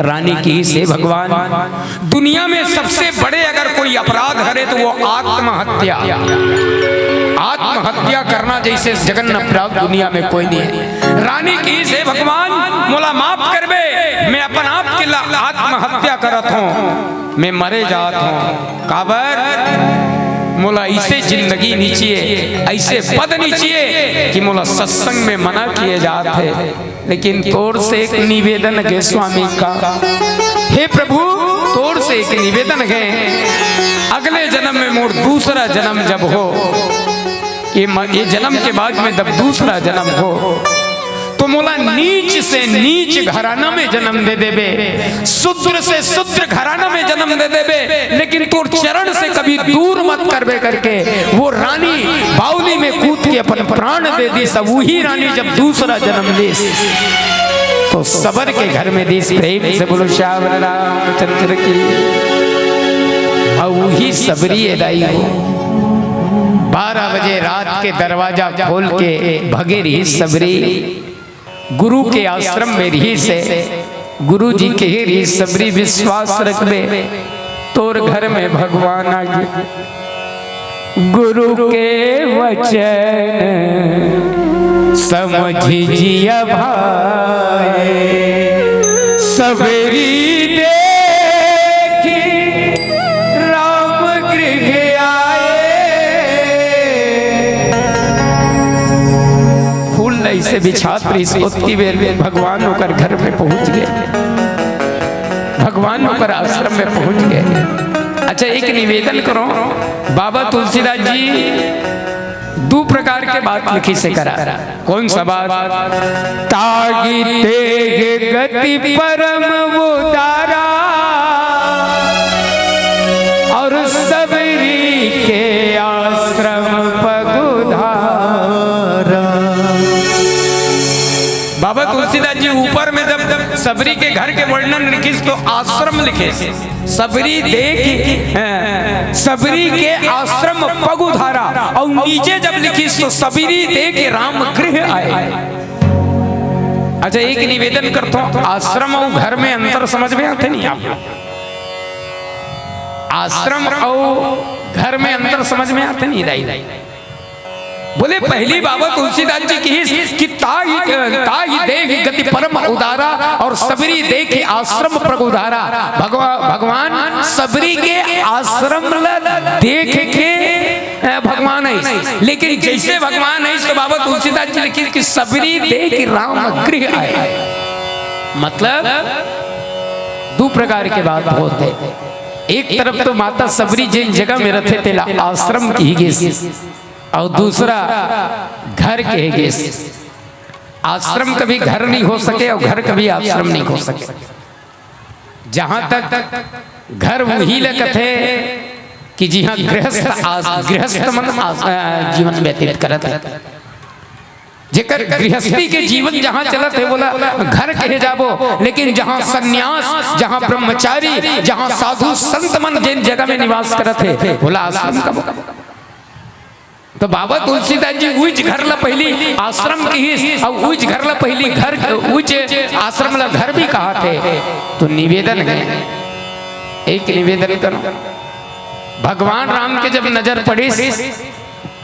रानी किहिस, हे भगवान, दुनिया में सबसे बड़े अगर कोई अपराध हरे तो वो आत्महत्या। आत्महत्या करना जइसे जघन्य अपराध दुनिया में कोई नइ हे। रानी किहिस, हे भगवान, मोला माफ करबे, मैं अपन आप के ला आत्महत्या करत हंव, मैं मरे जात हंव। काबर? मोला अइसे जिंदगी नइ चाहिए, अइसे पद नइ चाहिए कि मोला सत्संग में मना किए जात हे। लेकिन तोर से एक निवेदन हे स्वामी का, हे प्रभु, तोर से एक निवेदन हे, अगले जन्म में मोर दूसरा जन्म जब हो, ये म-, ये जन्म के बाद में जब दूसरा जन्म हो, तो मोला नीच से नीच घराना में जन्म दे देबे, शूद्र से शूद्र घराना में जन्म दे देबे, लेकिन तोर चरण से कभी दूर मत करबे करके वो रानी बावली में कूद के अपन प्राण दे दिस। अब वही रानी जब दूसरा जन्म लिस तो सबर के घर में दिस। प्रेम से बोलो, श्यावर रामचंद्र की। अउ वही सबरी ए दाई हो, बारह बजे रात के दरवाजा खोल के भगे रहिस सबरी। गुरु के आश्रम में रहिस हे, गुरु जी कहे रहिस, सबरी विश्वास रखबे, तोर घर में भगवान आगे। गुरु के वचन समझ जिया भाए, सबरी देखी राम गृह आए। फूल अइसे बिछात रहिस, ओतकी बेर में भगवान ओकर घर में पहुंच गे, भगवान ओकर आश्रम में पहुंच गे। अच्छा, एक निवेदन करो, बाबा तुलसीदास जी दू प्रकार के बात लिखिस हे करा। कौन सा बात? ताहि तेहि गति परम उदारा, अउ सबरी के आश्रम पग उधारा। बाबा तुलसीदास जी ऊपर में जब सबरी के घर के वर्णन लिखिस तो आश्रम लिखिस। सबरी देखि, अ, सबरी के आश्रम पग उधारा, अउ नीचे जब लिखिस तो सबरी देखि राम गृह आए। अच्छा, एक निवेदन करथों, आश्रम अउ घर में अंतर समझ में आथे नहीं आप? आश्रम अउ घर में अंतर समझ में आथे नहीं दाई? बोले, पहली बाबा तुलसीदास जी किहिस कि ताहि, ताहि देखि गति परम उदारा अउ सबरी देखि आश्रम पग उधारा। भगवा-, भगवान सबरी के आश्रम ला देख के, अ, भगवान आइस, लेकिन जइसे भगवान आइस तो बाबा तुलसीदास जी लिखिस कि सबरी देखि राम गृह आए। मतलब दू प्रकार के बात होथे। एक तरफ तो माता सबरी जेन जगह में रथे तेला आश्रम किहिस, अउ दूसरा घर किहिस। आश्रम कभी घर नहीं हो सके अउ घर कभी आश्रम नहीं हो सके। जहां तक घर वही ल कथे कि जिहां गृहस्थ आस-, गृहस्थ मन आस-, अ, जीवन व्यतीत करत हे, जेकर गृहस्थी के जीवन जहां चलत हे, वोला घर कहे जाबो, लेकिन जहां संन्यास, जहां ब्रह्मचारी, जहां साधु संत मन जेन जगह में निवास करत हे, वोला आश्रम कबो। तो बाबा तुलसीदास जी उइच घर ला पहली आश्रम किहिस, अउ उइच घर ला पहली घर, उइच आश्रम ला घर भी कहाथे। तो निवेदन हे, एक निवेदन करो, भगवान राम के जब नजर पड़िस,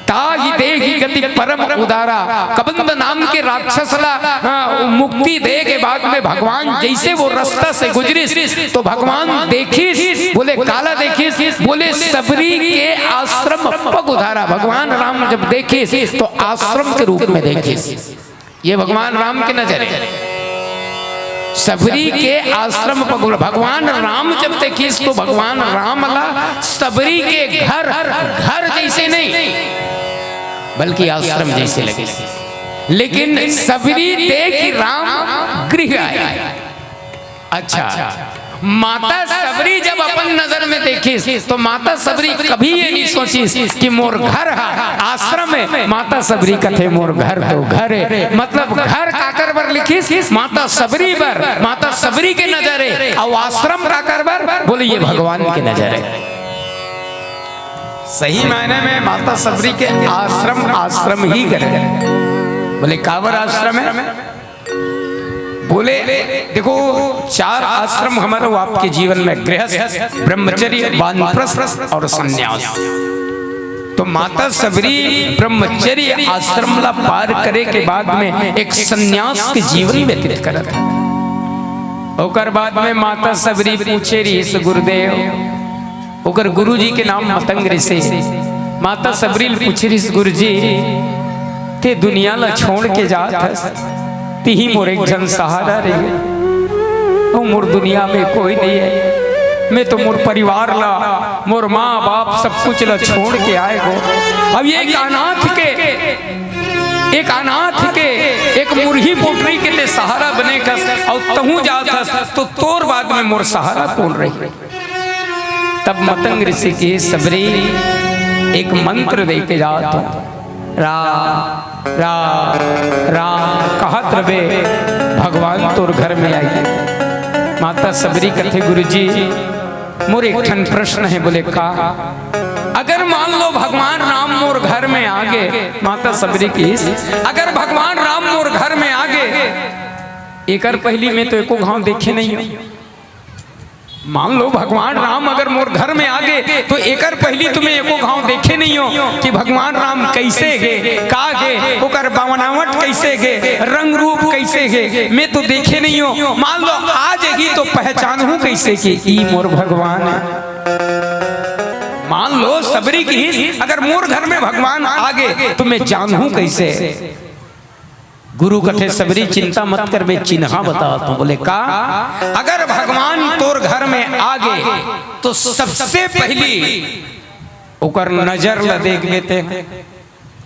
ताहि देहि गति परम उदारा, कबंध नाम के राक्षस ला, हाँ, मुक्ति दे के बाद में भगवान जैसे वो रास्ता से गुजरिस, तो भगवान देखिस, बोले काला देखिस, बोले सबरी के आश्रम पग उधारा। भगवान राम जब देखिस तो आश्रम के रूप में देखिस। ये भगवान राम के नजर है। सबरी के आश्रम पग उधारा। भगवान राम जब देखिस तो भगवान राम ला सबरी के घर, घर जैसे नहीं, बल्कि आश्रम जैसे लगे। लेकिन सबरी देखि राम गृह आए। अच्छा, माता सबरी जब अपन नजर में देखिस, तो माता सबरी कभी ये नहीं सोचिस कि मोर घर हा आश्रम है। माता सबरी कथे, "मोर घर तो घर है।" मतलब, घर काकर बर लिखिस? माता सबरी बर। माता सबरी के नजर है। अउ आश्रम काकर बर? बोले, ये भगवान के नजर है। सही मायने में माता सबरी के आश्रम, आश्रम ही करे। बोले, काबर आश्रम है? बोले, देखो, चार आश्रम हमारे वो आपके जीवन में, गृहस्थ, ब्रह्मचर्य, वानप्रस्थ और संन्यास। तो माता सबरी ब्रह्मचर्य आश्रम ला पार करे के बाद में एक संन्यास के जीवन व्यतीत करत है। ओकर बाद में माता सबरी पूछे रहिस गुरुदेव, ओकर गुरुजी के नाम मतंग ऋषि। माता सबरी ल पूछे रहिस, "गुरुजी, ते दुनिया ला छोड़ के जात हस, तिही मोर एक झन सहारा रहे। अउ मोर दुनिया में कोई नहीं है। मैं तो मोर परिवार ला, मोर माँ बाप सब कुछ ला छोड़ के आए हो। अब ये एक अनाथ के, एक अनाथ के, एक मुरही पोटरी के ते सहारा बने कस, अउ तहूँ जात हस, तो तोर बाद में मोर सहारा कौन रही?" तब मतंग ऋषि के सबरी एक मंत्र दे के जात हो, "राम, राम, राम" कहत रबे, भगवान तोर घर में आई। माता सबरी कथे, "गुरुजी, मोर एक ठन प्रश्न है।" बोले, "का?" "अगर मान लो भगवान राम मोर घर में आ गे," माता सबरी कहिस, "अगर भगवान राम मोर घर में आ गे, एकर पहली मैं तो एको घाव देखे नहीं हूँ।" मान लो भगवान राम अगर मोर घर में आ गे, तो एकर पहली तो मैं एको घाव देखे नहीं हो कि भगवान राम कैसे हे, का हे, ओकर बनावट कैसे हे, रंग रूप कैसे हे, मैं तो देखे नहीं हो। मान लो आ जाही तो पहचानहूँ कैसे कि ई मोर भगवान है? मान लो सबरी कहिस, "अगर मोर घर में भगवान आ गे तो मैं जानहूँ कैसे?" गुरु कथे, "सबरी चिंता मत कर, मैं चिन्हा बतात हूँ।" बोले, "का?" "अगर भगवान तोर घर में आ गे, तो सबसे पहली ओकर नजर ल देखबे ते।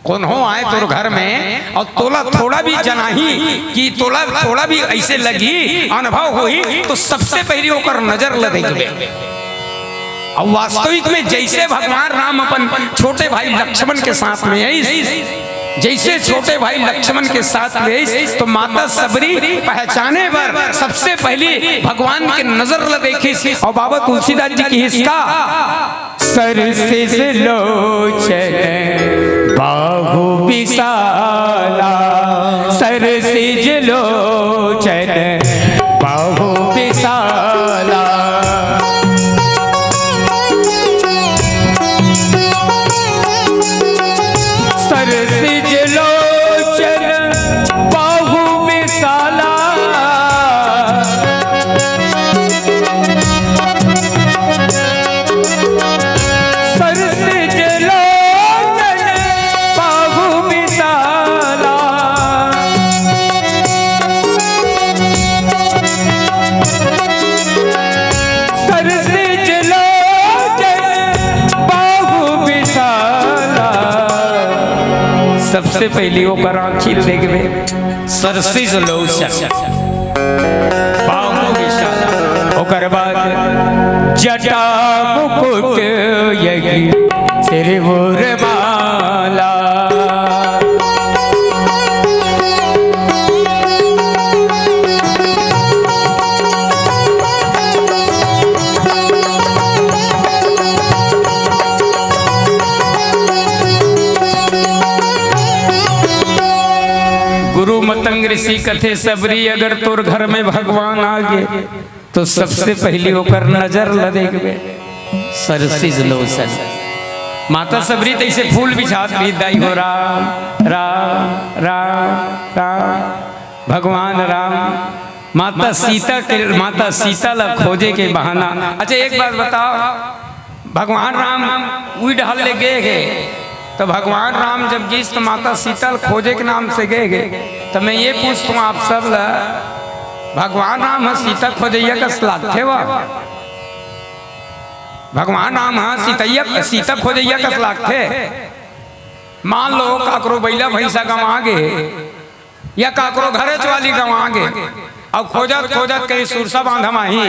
कोनो आए तोर घर में अउ तोला थोड़ा भी जनाही कि तोला थोड़ा भी ऐसे लगी, अनुभव होही, तो सबसे पहली ओकर नजर ल देखबे।" अब वास्तविक में जैसे भगवान राम अपन छोटे भाई लक्ष्मण के साथ में आइस, जैसे छोटे भाई लक्ष्मण के साथ में आइस, तो माता सबरी पहचाने बर सबसे पहली भगवान के नजर ल देखिस। अउ बाबा तुलसीदास जी कहिस का, "सरसिज लोचन बाहु विशाला, सरसिज लोचन बाहु विशाला।" सरसिज लोचन बाहु विशाला। सरसिज लोचन बाहु विशाला। सरसिज लोचन बाहु विशाला। सबसे पहली ओकर आँखी ल देखबे, सरसिज लोचन बाहु विशाला। ओकर बाद जटा मुकुट यहि सिर उर माला। गुरु मतंग ऋषि कथे, "सबरी, अगर तोर घर में भगवान आ गे, तो सबसे पहिली ओकर नजर ल देखबे, सरसिज लोचन। माता सबरी तइसे फूल बिछात रही, दाई हो राम, राम, राम, राम, भगवान राम। माता सीता के, माता सीता ला खोजे के बहाना। अच्छा, एक बात बताओ, भगवान राम उही डहर ले गे हे, तो भगवान राम जब गिस तो माता सीता ल खोजे के नाम से गे हे, तो मैं ये पूछत हूँ आप सब ला, भगवान राम ह सीता खोजइया कस लागथे वा? भगवान राम ह सीतैया, सीता खोजइया कस लागथे? मान लो काकरो बइला भैंसा गंवा गे हे, या काकरो घरेच वाली गंवा गे, अउ खोजत खोजत कहीं सुरसा बांधा म आही,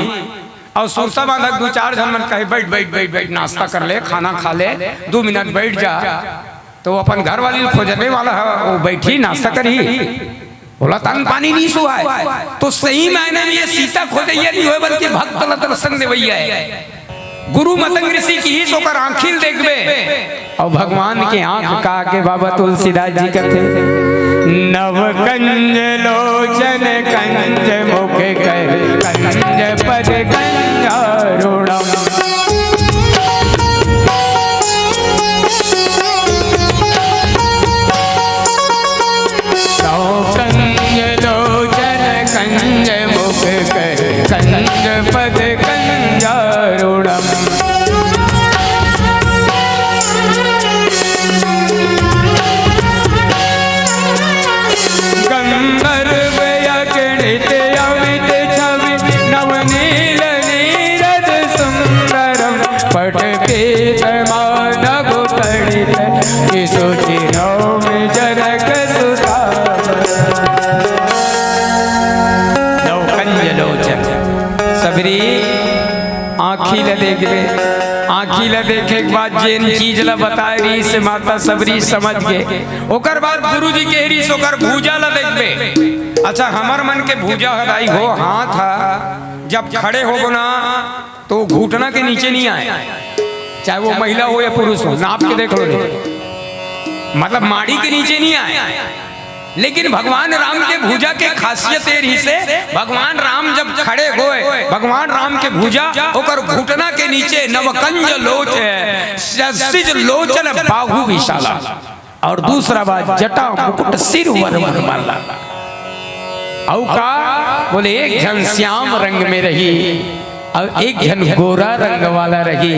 अउ सुरसा बांधा के दू चार झन मन कहे, "बैठ, बैठ, बैठ, बैठ, नाश्ता कर ले, खाना खा ले, दू मिनट बैठ जा।" तो वो अपन घर वाली खोजने वाला हे, वो बैठी नाश्ता करही, ओला तन पानी नहीं सुहाय। तो सही मायने में ये सीता खोजइया नहीं होय, बल्कि भक्त ल दर्शन देवइया हे। गुरु मतंग ऋषि किहिस ओकर आँखी ल देखबे। अउ भगवान के आँख का के बाबा तुलसीदास जी कथे, "नव कंज लोचन कंज मुख कर कंज पद कंजारुणम।" नव कंज लोचन कंज मुख कर कंज पद कंजारुणम। गंधर्व यक्षित अमित छवि नवनील नीरद सुंदरम। पट पीतमानगु पणित किसु चिनौम जनक सुता। नव कंज लोचन, सबरी आँखी ल देखबे, आँखी ल देखे के बाद जेन चीज ल बताए रहिस माता सबरी समझ गे। ओकर बाद गुरुजी कहे रहिस ओकर भुजा ल देखबे। अच्छा, हमर मन के भुजा ह दाई हो, हाथ ह जब खड़े होबो ना, तो घुटना के नीचे नहीं आय, चाहे वो महिला हो या पुरुष हो, नाप के देख लो नहीं, मतलब माड़ी के नीचे नहीं आय। लेकिन भगवान राम के भुजा के खासियत ये रहिसे, भगवान राम जब खड़े होय, भगवान राम के भुजा ओकर घुटना के नीचे, नवकंज लोच, सरसिज लोचन बाहु विशाला। अउ दूसरा बात, जटा मुकुट सिर वर मरमाला। अउ का बोले, एक झन श्याम रंग में रही, अउ एक झन गोरा रंग वाला रही,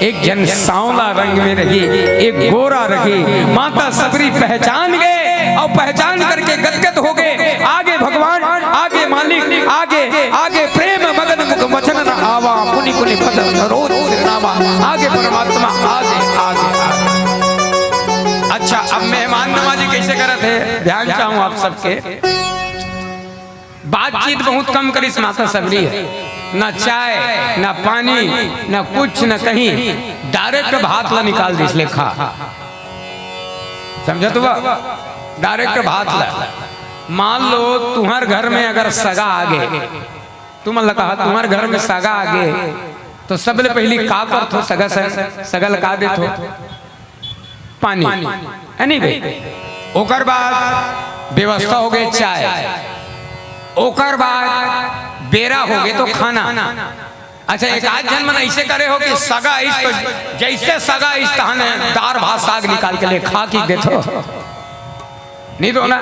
एक झन सांवला रंग में रही, एक गोरा रही। माता सबरी पहचान गे अउ पहचान करके गदगद हो गे। आगे भगवान, आगे मालिक, आगे, आगे प्रेम मगन मुख वचन न आवा, पुनि पुनि पद सरोज सिर नावा। आगे परमात्मा, आगे, आगे, आगे। अच्छा, अब मेहमान नवाजी कैसे करत हे, ध्यान चाहूं आप सबके। बातचीत बहुत कम करिस माता सबरी ह, ना चाय, ना पानी, ना कुछ, ना कहीं, direct भात ला निकाल दिस, ले खा। समझत हुआ? Direct भात ला। मान लो तुम्हर घर में अगर सगा आगे, तुमन ला कहा तुम्हर घर में सगा आगे, तो सबले पहिली का करथो? सगा संग, सगा ला का देथो? पानी, है नहीं भाई? ओकर बाद व्यवस्था हो गे चाय, ओकर बाद बेरा हो गे तो खाना। अच्छा, एक आध झन मन ऐसे करे हो कि सगा आइस तो जैसे सगा आइस तहने दार भात साग निकाल के ले खा के देथो, नहीं तो ना।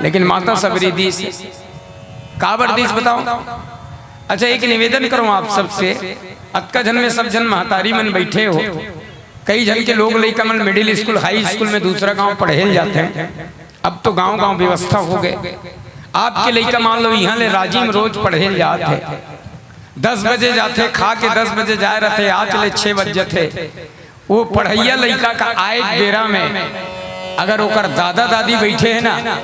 लेकिन माता सबरी दिस, काबर दिस बताओ? अच्छा, एक निवेदन करूं आप सबसे, अतका झन में सब झन महतारी मन बैठे हो, कई झन के लोग लइका मन middle school, high school में दूसरा गांव पढ़े ल जाथे। अब तो गांव-गांव व्यवस्था हो गे। आपके लइका मान लो इहां ले राजिम रोज पढ़े ल जात हे, दस बजे जाथे, खा के दस बजे जाए रथे, आज ले छह बज जथे। वो पढ़इया लइका का आए के बेरा में अगर ओकर दादा-दादी बैठे हे ना,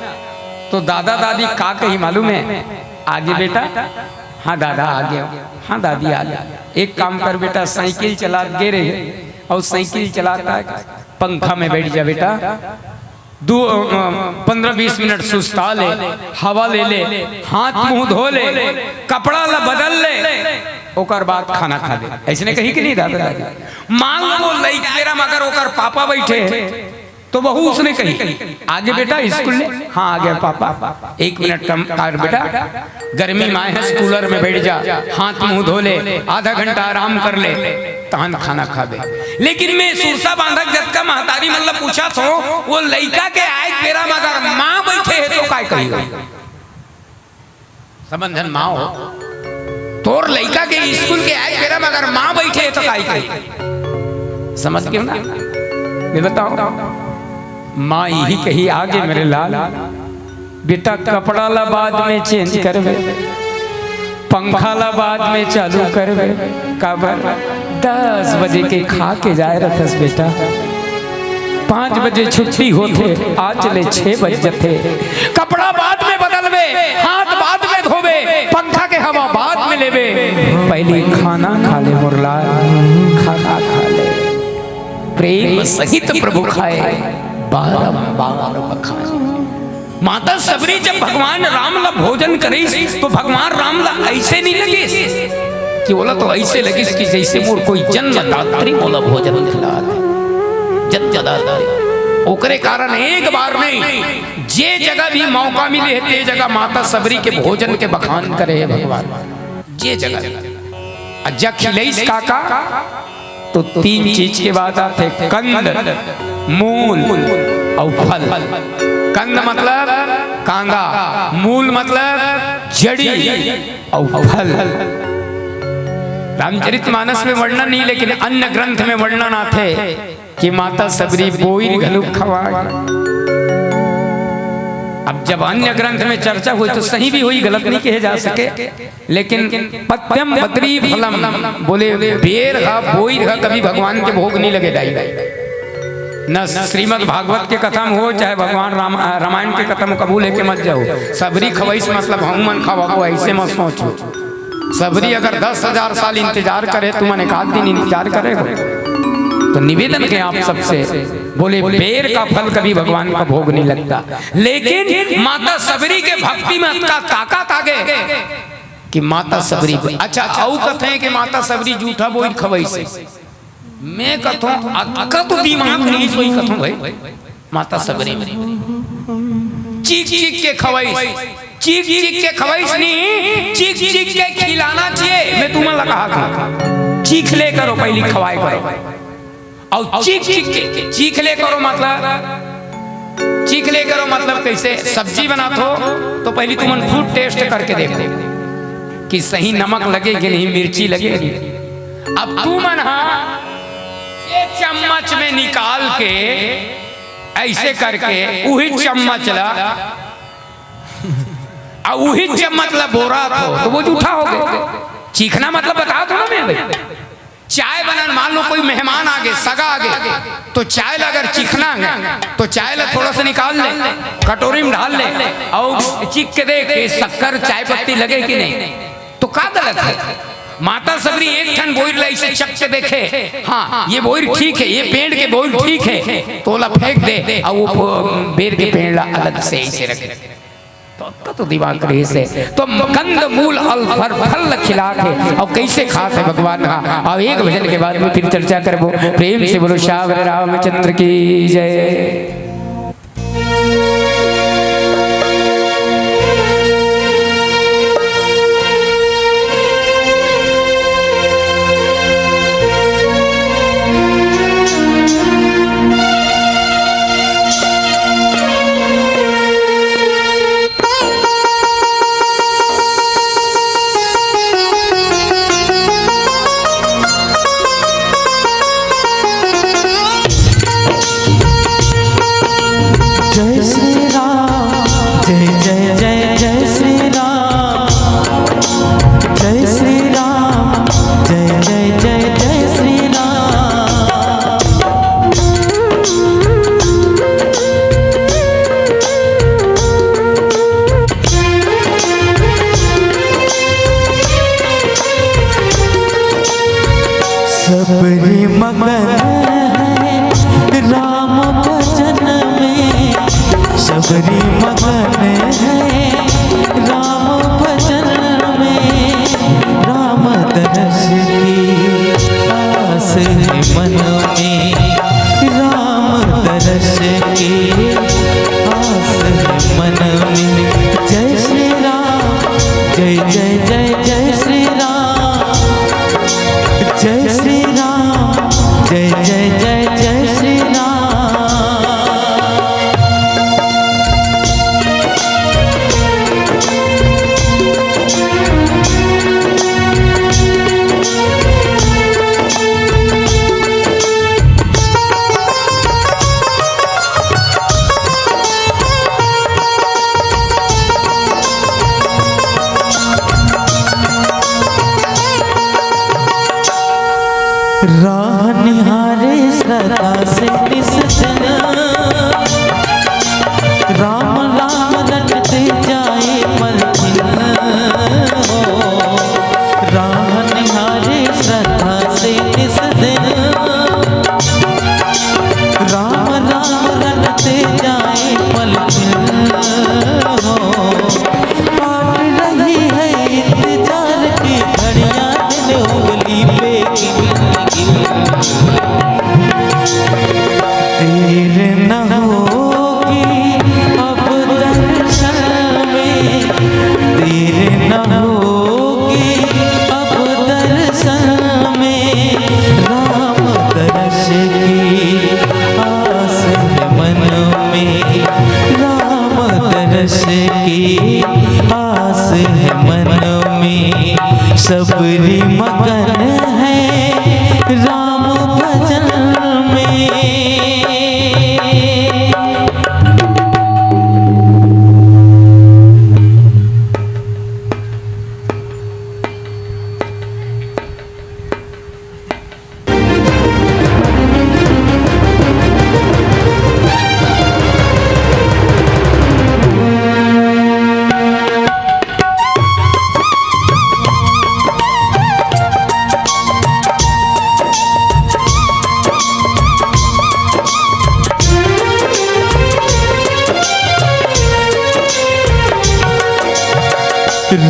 तो दादा-दादी का कही मालूम हे? "आगे बेटा।" "हाँ दादा, आगे।" "हाँ दादी, आगे।" "एक काम कर बेटा, साइकिल चलात गे रहे अउ साइकिल चलात आए, पंखा में बैठ जा बेटा, दू, अ, पंद्रह बीस मिनट सुस्ता ले, हवा ले ले, हाथ मुंह धो ले, कपड़ा ला बदल ले, ओकर बाद खाना खा ले।" अइसने कही कि नहीं दादा दादी? मान लो वो लइका बेरा में अगर ओकर पापा बैठे हे, तो बहू उसने कही, "आगे बेटा स्कूल ले।" "हाँ, आ गया पापा।" "एक मिनट कम कर बेटा, गर्मी माय है, कूलर में बैठ जा, हाथ मुंह धो ले, आधा घंटा आराम कर ले, तहन खाना खाबे।" लेकिन मैं सुरसा बांधक जतका महतारी मन ला पूछत हों, वो लइका के आए के बेरा म अगर माँ बैठे हे तो काय कही? समझन माँ हो, तोर लइका के स्कूल के आए के बेरा म अगर माँ बैठे हे तो काय कही? समझ गेव ना? मैं बताओ, माँ यही कही, "आगे मेरे लाल, बेटा कपड़ा ला बाद में चेंज करबे, पंखा ला बाद में चालू करबे।" काबर? "दस बजे के खा के जाए रहथस बेटा, पाँच बजे छुट्टी होथे, आज ले छह बज जथे। कपड़ा बाद में बदलबे, हाथ बाद में धोबे, पंखा के हवा बाद में लेबे, पहिली खाना खा ले मोर लाल, खाना खा ले।" प्रेम सहित प्रभु खाए, बारंबार बखाए। माता सबरी जब भगवान राम ला भोजन करिस, तो भगवान राम ला ऐसे नहीं लगिस कि ओला तो ऐसे लगिस कि जैसे मोर कोई जन्मदात्री मोला भोजन खिलात हे, जन्मदात्री। ओकरे कारण एक बार नहीं, जे जगह भी मौका मिले हे, ते जगह माता सबरी के भोजन के बखान करे हे भगवान। जे जगह। अउ जा खिलइस काका, तो तीन चीज के बात आथे, कंद, मूल अउ फल। कंद मतलब कांदा, मूल मतलब जड़ी अउ फल। रामचरित मानस में वर्णन नहीं, लेकिन अन्य ग्रंथ में वर्णन आथे कि माता सबरी बोइर घलो खवाए। अब जब अन्य ग्रंथ में चर्चा होय तो सही भी होही, गलत नहीं कहे जा सके। लेकिन पथ्यम बदरी फलम, बोले बेर हा, बोइर हा कभी भगवान के भोग नहीं लगे दाई। न श्रीमद् भागवत के कथा में हो, चाहे भगवान राम, रामायण के कथा में, कभू लेके मत जाओ। सबरी खवइस मतलब हम मन खवाबो, ऐसे मत सोचो। सबरी अगर दस हजार साल इंतजार करे, तुमन एक आध दिन इंतजार करे हो, तो निवेदन हे आप सबसे, बोले बेर का फल कभी भगवान का भोग नहीं लगता। लेकिन माता सबरी के भक्ति में अतका ताकत आ गे कि माता सबरी, अच्छा, अउ कथे कि माता सबरी जूठा बोइर खवइस हे। मैं कथों, अतका तो दिमाग नहीं सोई कथों भाई, माता सबरी में चीख चीख के खवइस, चीख चीख के खवइस नहीं, चीख चीख के खिलाना चाहिए। मैं तुमन ला कहा था, चीख ले करो, पहिली खवाए करो। अउ चीख चीख के, चीख ले करो मतलब, चीख ले करो मतलब कैसे? सब्जी बनात हो तो पहिली तुमन खुद टेस्ट करके देखो कि सही नमक लगे कि नहीं, मिर्ची लगे कि नहीं। अब तुमन हा ये चम्मच में निकाल के ऐसे करके उही चम्मच ला, अउ उही चम्मच ला बोरत हो तो वो जूठा हो गे। चीखना मतलब बता दो ना मैं भाई। चाय बनन, मान लो कोई मेहमान आ गे, सगा आ गे, तो चाय ला अगर चीखना हे तो चाय ला थोड़ा सा निकाल ले, कटोरी में ढाल ले, अउ चीख के देख कि शक्कर, चाय पत्ती लगे कि नहीं, तो का गलत हे? माता सबरी एक ठन बोइर ला ऐसे चख के देखे, हाँ, ये बोइर ठीक हे, ये पेड़ के बोइर ठीक हे, तो ओला फेंक दे, अउ वो बेर के पेड़ ला अलग से ऐसे रखे। तो, तो, तो दिमाग रहिस हे। तो कंद मूल अउ फल, फल खिलात हे। अउ कैसे खात हे भगवान हा? अउ एक भजन के बाद में फिर चर्चा करबो। प्रेम से बोलो श्यावर रामचंद्र की जय। जय श्री राम, जय जय जय जय श्री राम, जय श्री राम, जय जय जय जय श्री राम। सबरी मगन है राम भजन में, सबरी मगन है राम भजन में। राम दरस की आस है मन में, राम दरस जय जय जय जय श्री राम, जय श्री राम, जय जय जय जय श्री राम। राह निहारे सदा से निस दिन, राम राम रटते जाए मलकिन हो। राह निहारे सदा से निस दिन, राम राम रटते जाए पलखिन हो। काट रही है इंतजार की घड़ियां, दिन उंगली पे गिन गिन। देर न होगी अब दर्शन में, देर न होगी अब दर्शन में। राम दर्श की आस है मन में, राम दर्श की आस है मन में। सबरी मगन है राम भजन में।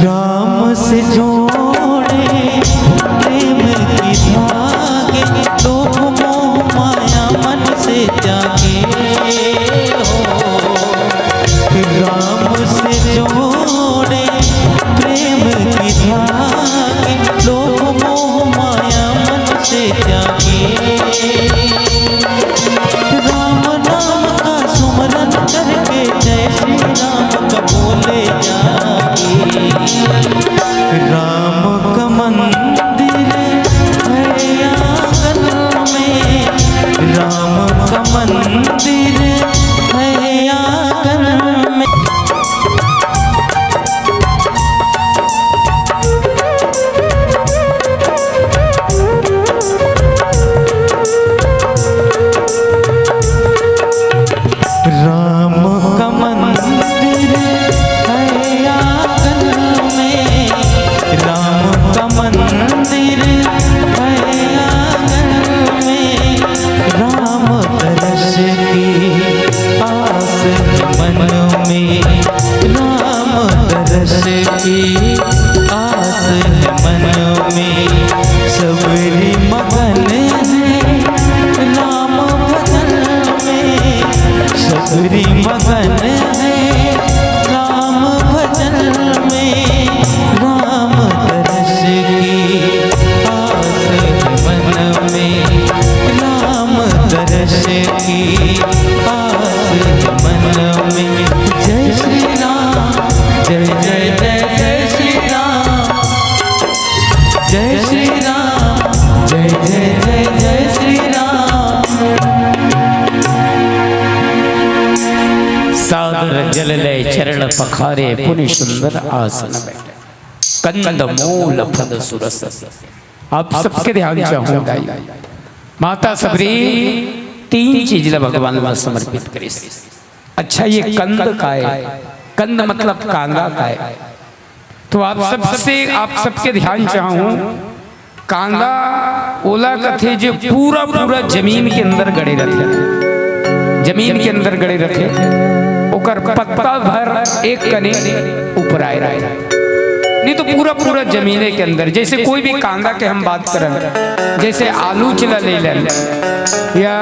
राम से जोड़े प्रेम के धागे, लोभ मोह माया मन से त्यागे हो। राम से जोड़े प्रेम के धागे, लोभ मोह माया मन से त्यागे। राम नाम का सुमरन करके जय श्री राम का बोले जागे। राम का मंदिर है आंगन में, राम का मंदिर है आंगन में। राम का मंदिर है आंगन में, राम का मंदिर है आंगन में। राम दर्श की आस है मन में, राम दर्श की आस है मन में। सबरी मगन है राम भजन में, सबरी मगन है राम भजन में। राम दर्श की आस है मन में, राम दर्श की आस है मन में। जय श्री राम, जय जय जय जय श्री राम, जय श्री राम, जय जय जय जय श्री राम। सादर जल ले चरण पखारे पुनि सुंदर आसन बैठे। कंद मूल फल सुरस। आप सबके ध्यान चाहूं दाई, माता सबरी तीन चीज ला भगवान ला समर्पित करिस। अच्छा, ये कंद काय? कंद मतलब कांदा काय? तो आप सबसे, आप सबके ध्यान चाहूं, कांदा ओला कथे जे पूरा पूरा जमीन के अंदर गड़े रथे, जमीन के अंदर गड़े रथे, ओकर पत्ता भर एक कने ऊपर आए रहे, नहीं तो पूरा पूरा जमीने के अंदर। जैसे कोई भी कांदा के हम बात करन, जैसे आलू चिला ले लेन, या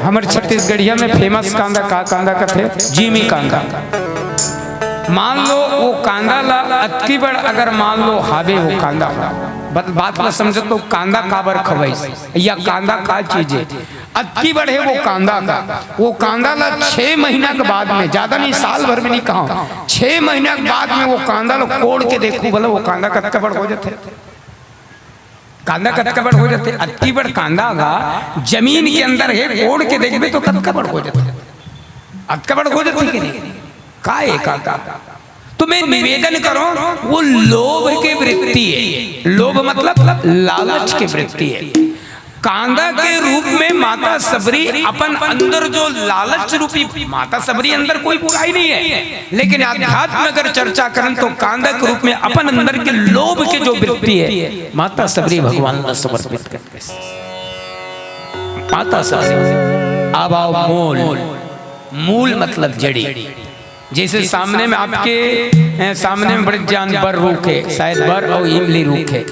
हमर छत्तीसगढ़िया में फेमस कांदा, का कांदा कथे? जिमी कांदा। मान लो वो कांदा ला अतकी बड़ अगर मान लो हावे वो कांदा, बात ला समझो तो कांदा काबर खवाइस या कांदा का चीज है? अतकी बड़ है वो कांदा का, वो कांदा ला छह महीना के बाद में, ज्यादा नहीं, साल भर में नहीं कहा, छह महीना के बाद में वो कांदा ला कोड़ के देखू भला वो कांदा कतका बड़ हो जाथे। कांदा कतका बड़ हो जाथे? अतकी बड़ कांदा गा जमीन के अंदर है, कोड़ के देखबे तो कतका बड़ हो जाथे, अतका बड़ हो जाथे कि नहीं? का है कांदा? तो मैं निवेदन करो, वो लोभ के वृत्ति है। लोभ मतलब लालच के वृत्ति है। कांदा के रूप में माता सबरी अपन अंदर जो लालच रूपी, माता सबरी अंदर कोई बुराई नहीं है, लेकिन अध्यात्म अगर चर्चा करन तो कांदा के रूप में अपन अंदर के लोभ के जो वृत्ति है, माता सबरी भगवान ला समर्पित कर। माता सबरी, अब आओ मूल। मूल मतलब जड़ी। जैसे सामने में आपके, ए, सामने में बड़े जान बर रूख है, शायद बर और इमली रूख है,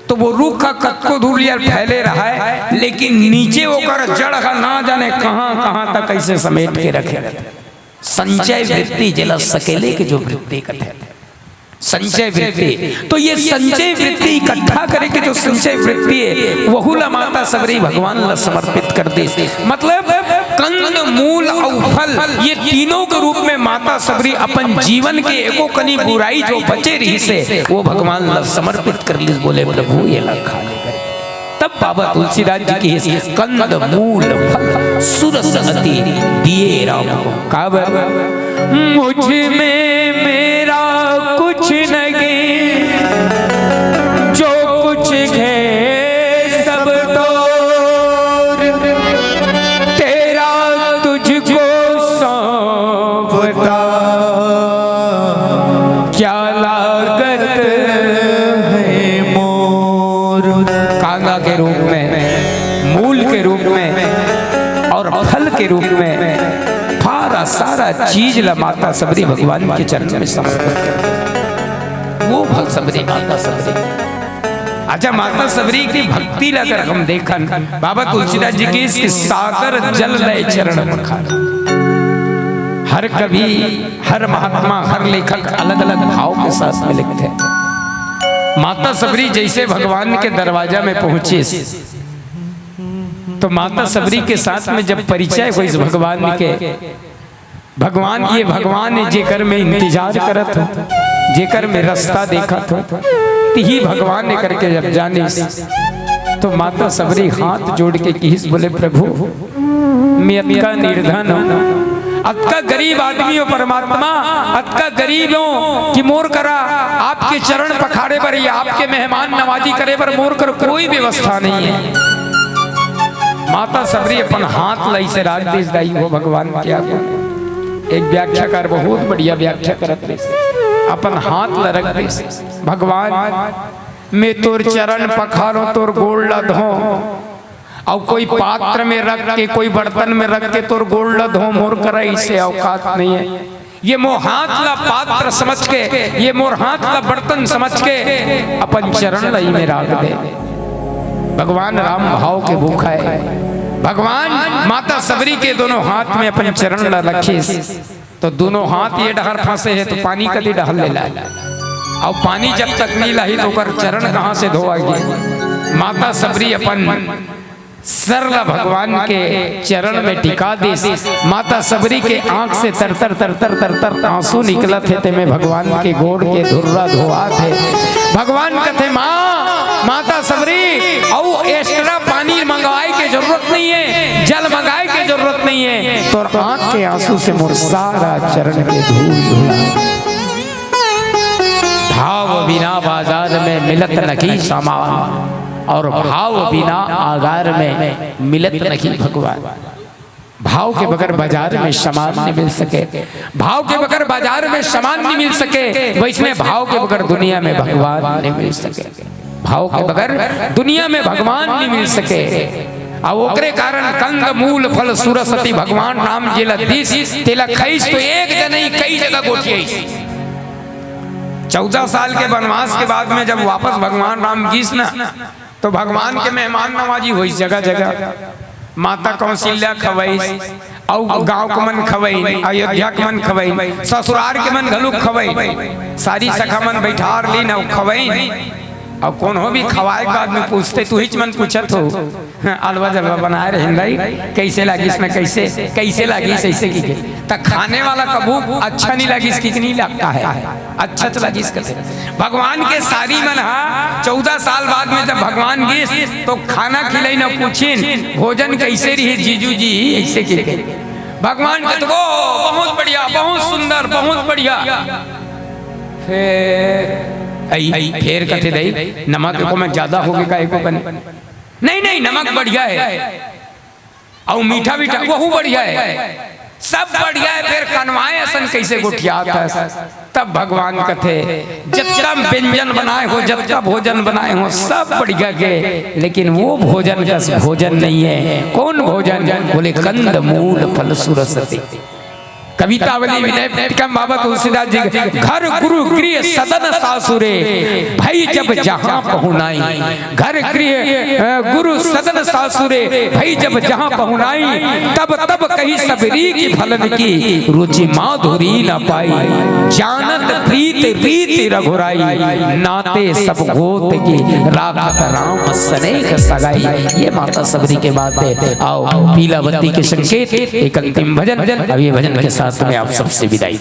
तो वो रूख का कतको दूर लिया फैले रहा है, लेकिन नीचे ओकर जड़ का ना जाने कहाँ कहाँ तक कैसे समेट के रखे। संचय वृत्ति, जेला सकेले के जो वृत्ति कथे, संचय वृत्ति। तो ये संचय वृत्ति इकट्ठा करे के जो संचय वृत्ति है, वहू ला माता सबरी भगवान ला समर्पित कर दे। मतलब कंद, मूल और फल, ये तीनों के रूप में माता सबरी अपन जीवन के एको कनी बुराई जो बचे रहिसे, वो भगवान ला समर्पित कर लिस। बोले, "प्रभु, ये ला खा ले।" तब बाबा तुलसीदास जी की कंद मूल फल सुरस अति दिए राम को। काबर? मुझ में मेरा कुछ नहीं, जो कुछ है सब तो तेरा तुझको सौंपता, क्या लागत है मोर। कांदा के रूप में, मूल के रूप में और फल के रूप में सारा, सारा चीज ला माता सबरी भगवान के चरण में समर्पित कर। वो भग सबरी, माता सबरी। अच्छा, माता सबरी की भक्ति ला अगर हम देखन, बाबा तुलसीदास जी की इसके सागर जल लय चरण पखार। हर कवि, हर महात्मा, हर लेखक अलग-अलग भाव के साथ में लिखथे। माता सबरी जैसे भगवान के दरवाजा में पहुंचिस, तो माता सबरी के साथ में जब परिचय होइस भगवान के, भगवान, ये भगवान है जेकर मैं इंतजार करत हूँ, जेकर मैं रास्ता देखत हूँ, तिही भगवान है करके जब जानिस, तो माता सबरी हाथ जोड़ के किहिस, बोले, "प्रभु, मैं अतका निर्धन हूँ, अतका गरीब आदमी हूँ परमात्मा, अतका गरीब हूँ कि मोर करा आपके चरण पखारे बर या आपके मेहमान नवाजी करे बर मोर कर कोई व्यवस्था नहीं है।" माता सबरी अपन हाथ ला अइसे राख दिस, दाई हो भगवान के आगे। एक व्याख्याकार बहुत बढ़िया व्याख्या करत रहिस, अपन हाथ ला रख दिस, "भगवान, मैं तोर चरण पखारो, तोर गोड़ ला धो, अउ कोई पात्र में रख के, कोई बर्तन में रख के तोर गोड़ ला धो, मोर करा अइसे औकात नहीं है।" ये मोर हाथ ला पात्र समझ के, ये मोर हाथ ला बर्तन समझ के अपन चरण ला इमे राख दे। भगवान राम भाव के भूखा है। भगवान माता सबरी के दोनों हाथ में अपन चरण ला रखिस, तो दोनों हाथ ये डहर फंसे है, तो पानी कती डहर ले लाए? अउ पानी जब तक नहीं लाही, तो ओकर चरण कहाँ से धोवागी? माता सबरी अपन सर ला भगवान के चरण में टिका दिस। माता सबरी के आंख से तरतर, तरतर, तरतर आंसू निकलत हे, तेमे भगवान के गोड़ के धुर्रा धोआत हे। भगवान कथे, "माँ, माता सबरी, अउ extra पानी मंगवाए के जरूरत नहीं है, जल मंगाए के जरूरत नहीं है, तोर आंख के आंसू से मोर सारा चरण के धूल धुला।" भाव बिना बाजार में मिलत नखी सामान, और भाव बिना आगार में मिलत नखी भगवान। भाव के बगैर बाजार में सामान नहीं मिल सके, भाव के बगैर बाजार में सामान नहीं मिल सके, वैसने भाव के बगैर दुनिया में भगवान नहीं मिल सके। भाव के बगैर दुनिया में भगवान नहीं मिल सके। अउ ओकरे कारण कंद मूल फल सुरसती भगवान राम जेला दिस, तेला खइस तो एक जगह नहीं, कई जगह गोठियाइस। चौदह साल के वनवास के बाद में जब वापस भगवान राम गिस ना, तो भगवान के मेहमान नवाजी होइस जगह जगह। माता कौशल्या खवइस, अउ गांव के मन खवइन, अयोध्या के मन खवइन, ससुरार के मन घलो खवइन, सारी सखा मन बइठार लीन अउ खवइन। अउ कोनो भी खवाए के बाद में पूछथे, तुहिच मन पूछत हो, अलवा जलवा बनाए रहिन दाई, कइसे लागिस न, कइसे, कइसे लागिस, अइसे कहिके। त खाने वाला कभू अच्छा नइ लागिस कि नइ लगता है, अच्छा च लागिस कथे। भगवान के सारी मन हा चौदह साल बाद में जब भगवान गिस, तो खाना खिलाइन अउ पूछिन, भोजन कइसे रहिस जीजू जी, अइसे कहिके। भगवान कथे, "ओ, बहुत बढ़िया, बहुत सुंदर, बहुत बढ़िया।" फेर, अई, फेर कथे, "दाई, नमक एको में ज्यादा होगे का, एको कने?" "नहीं, नहीं, नमक बढ़िया हे, अउ मीठा, मीठा, वहू बढ़िया हे, सब बढ़िया हे, फेर कनवाए असन कइसे गोठियात हस?" तब भगवान कथे, "जतका व्यंजन बनाए हो, जतका भोजन बनाए हो, सब बढ़िया के, लेकिन वो भोजन कस भोजन नइ हे।" "कौन भोजन?" बोले, "कंद मूल फल सुरसते।" कवितावली विनय प्रीतम बाबा तुलसीदास जी के, "घर गुरु गृह सदन सासुरे, भई जब जहाँ पहुनाई।" घर गृह, अ, गुरु सदन सासुरे, भई जब जहाँ पहुनाई, तब तब कही सब रीति फलन की, रुचि माधुरी न पाई। जानत प्रीत रीति रघुराई, नाते सब गोत की, राखत राम सनेह सगाई। ये माता सबरी के बात हे। अउ पीला बत्ती के संकेत, एक अंतिम भजन, अब ये भजन के साथ में आप सबसे विदाई।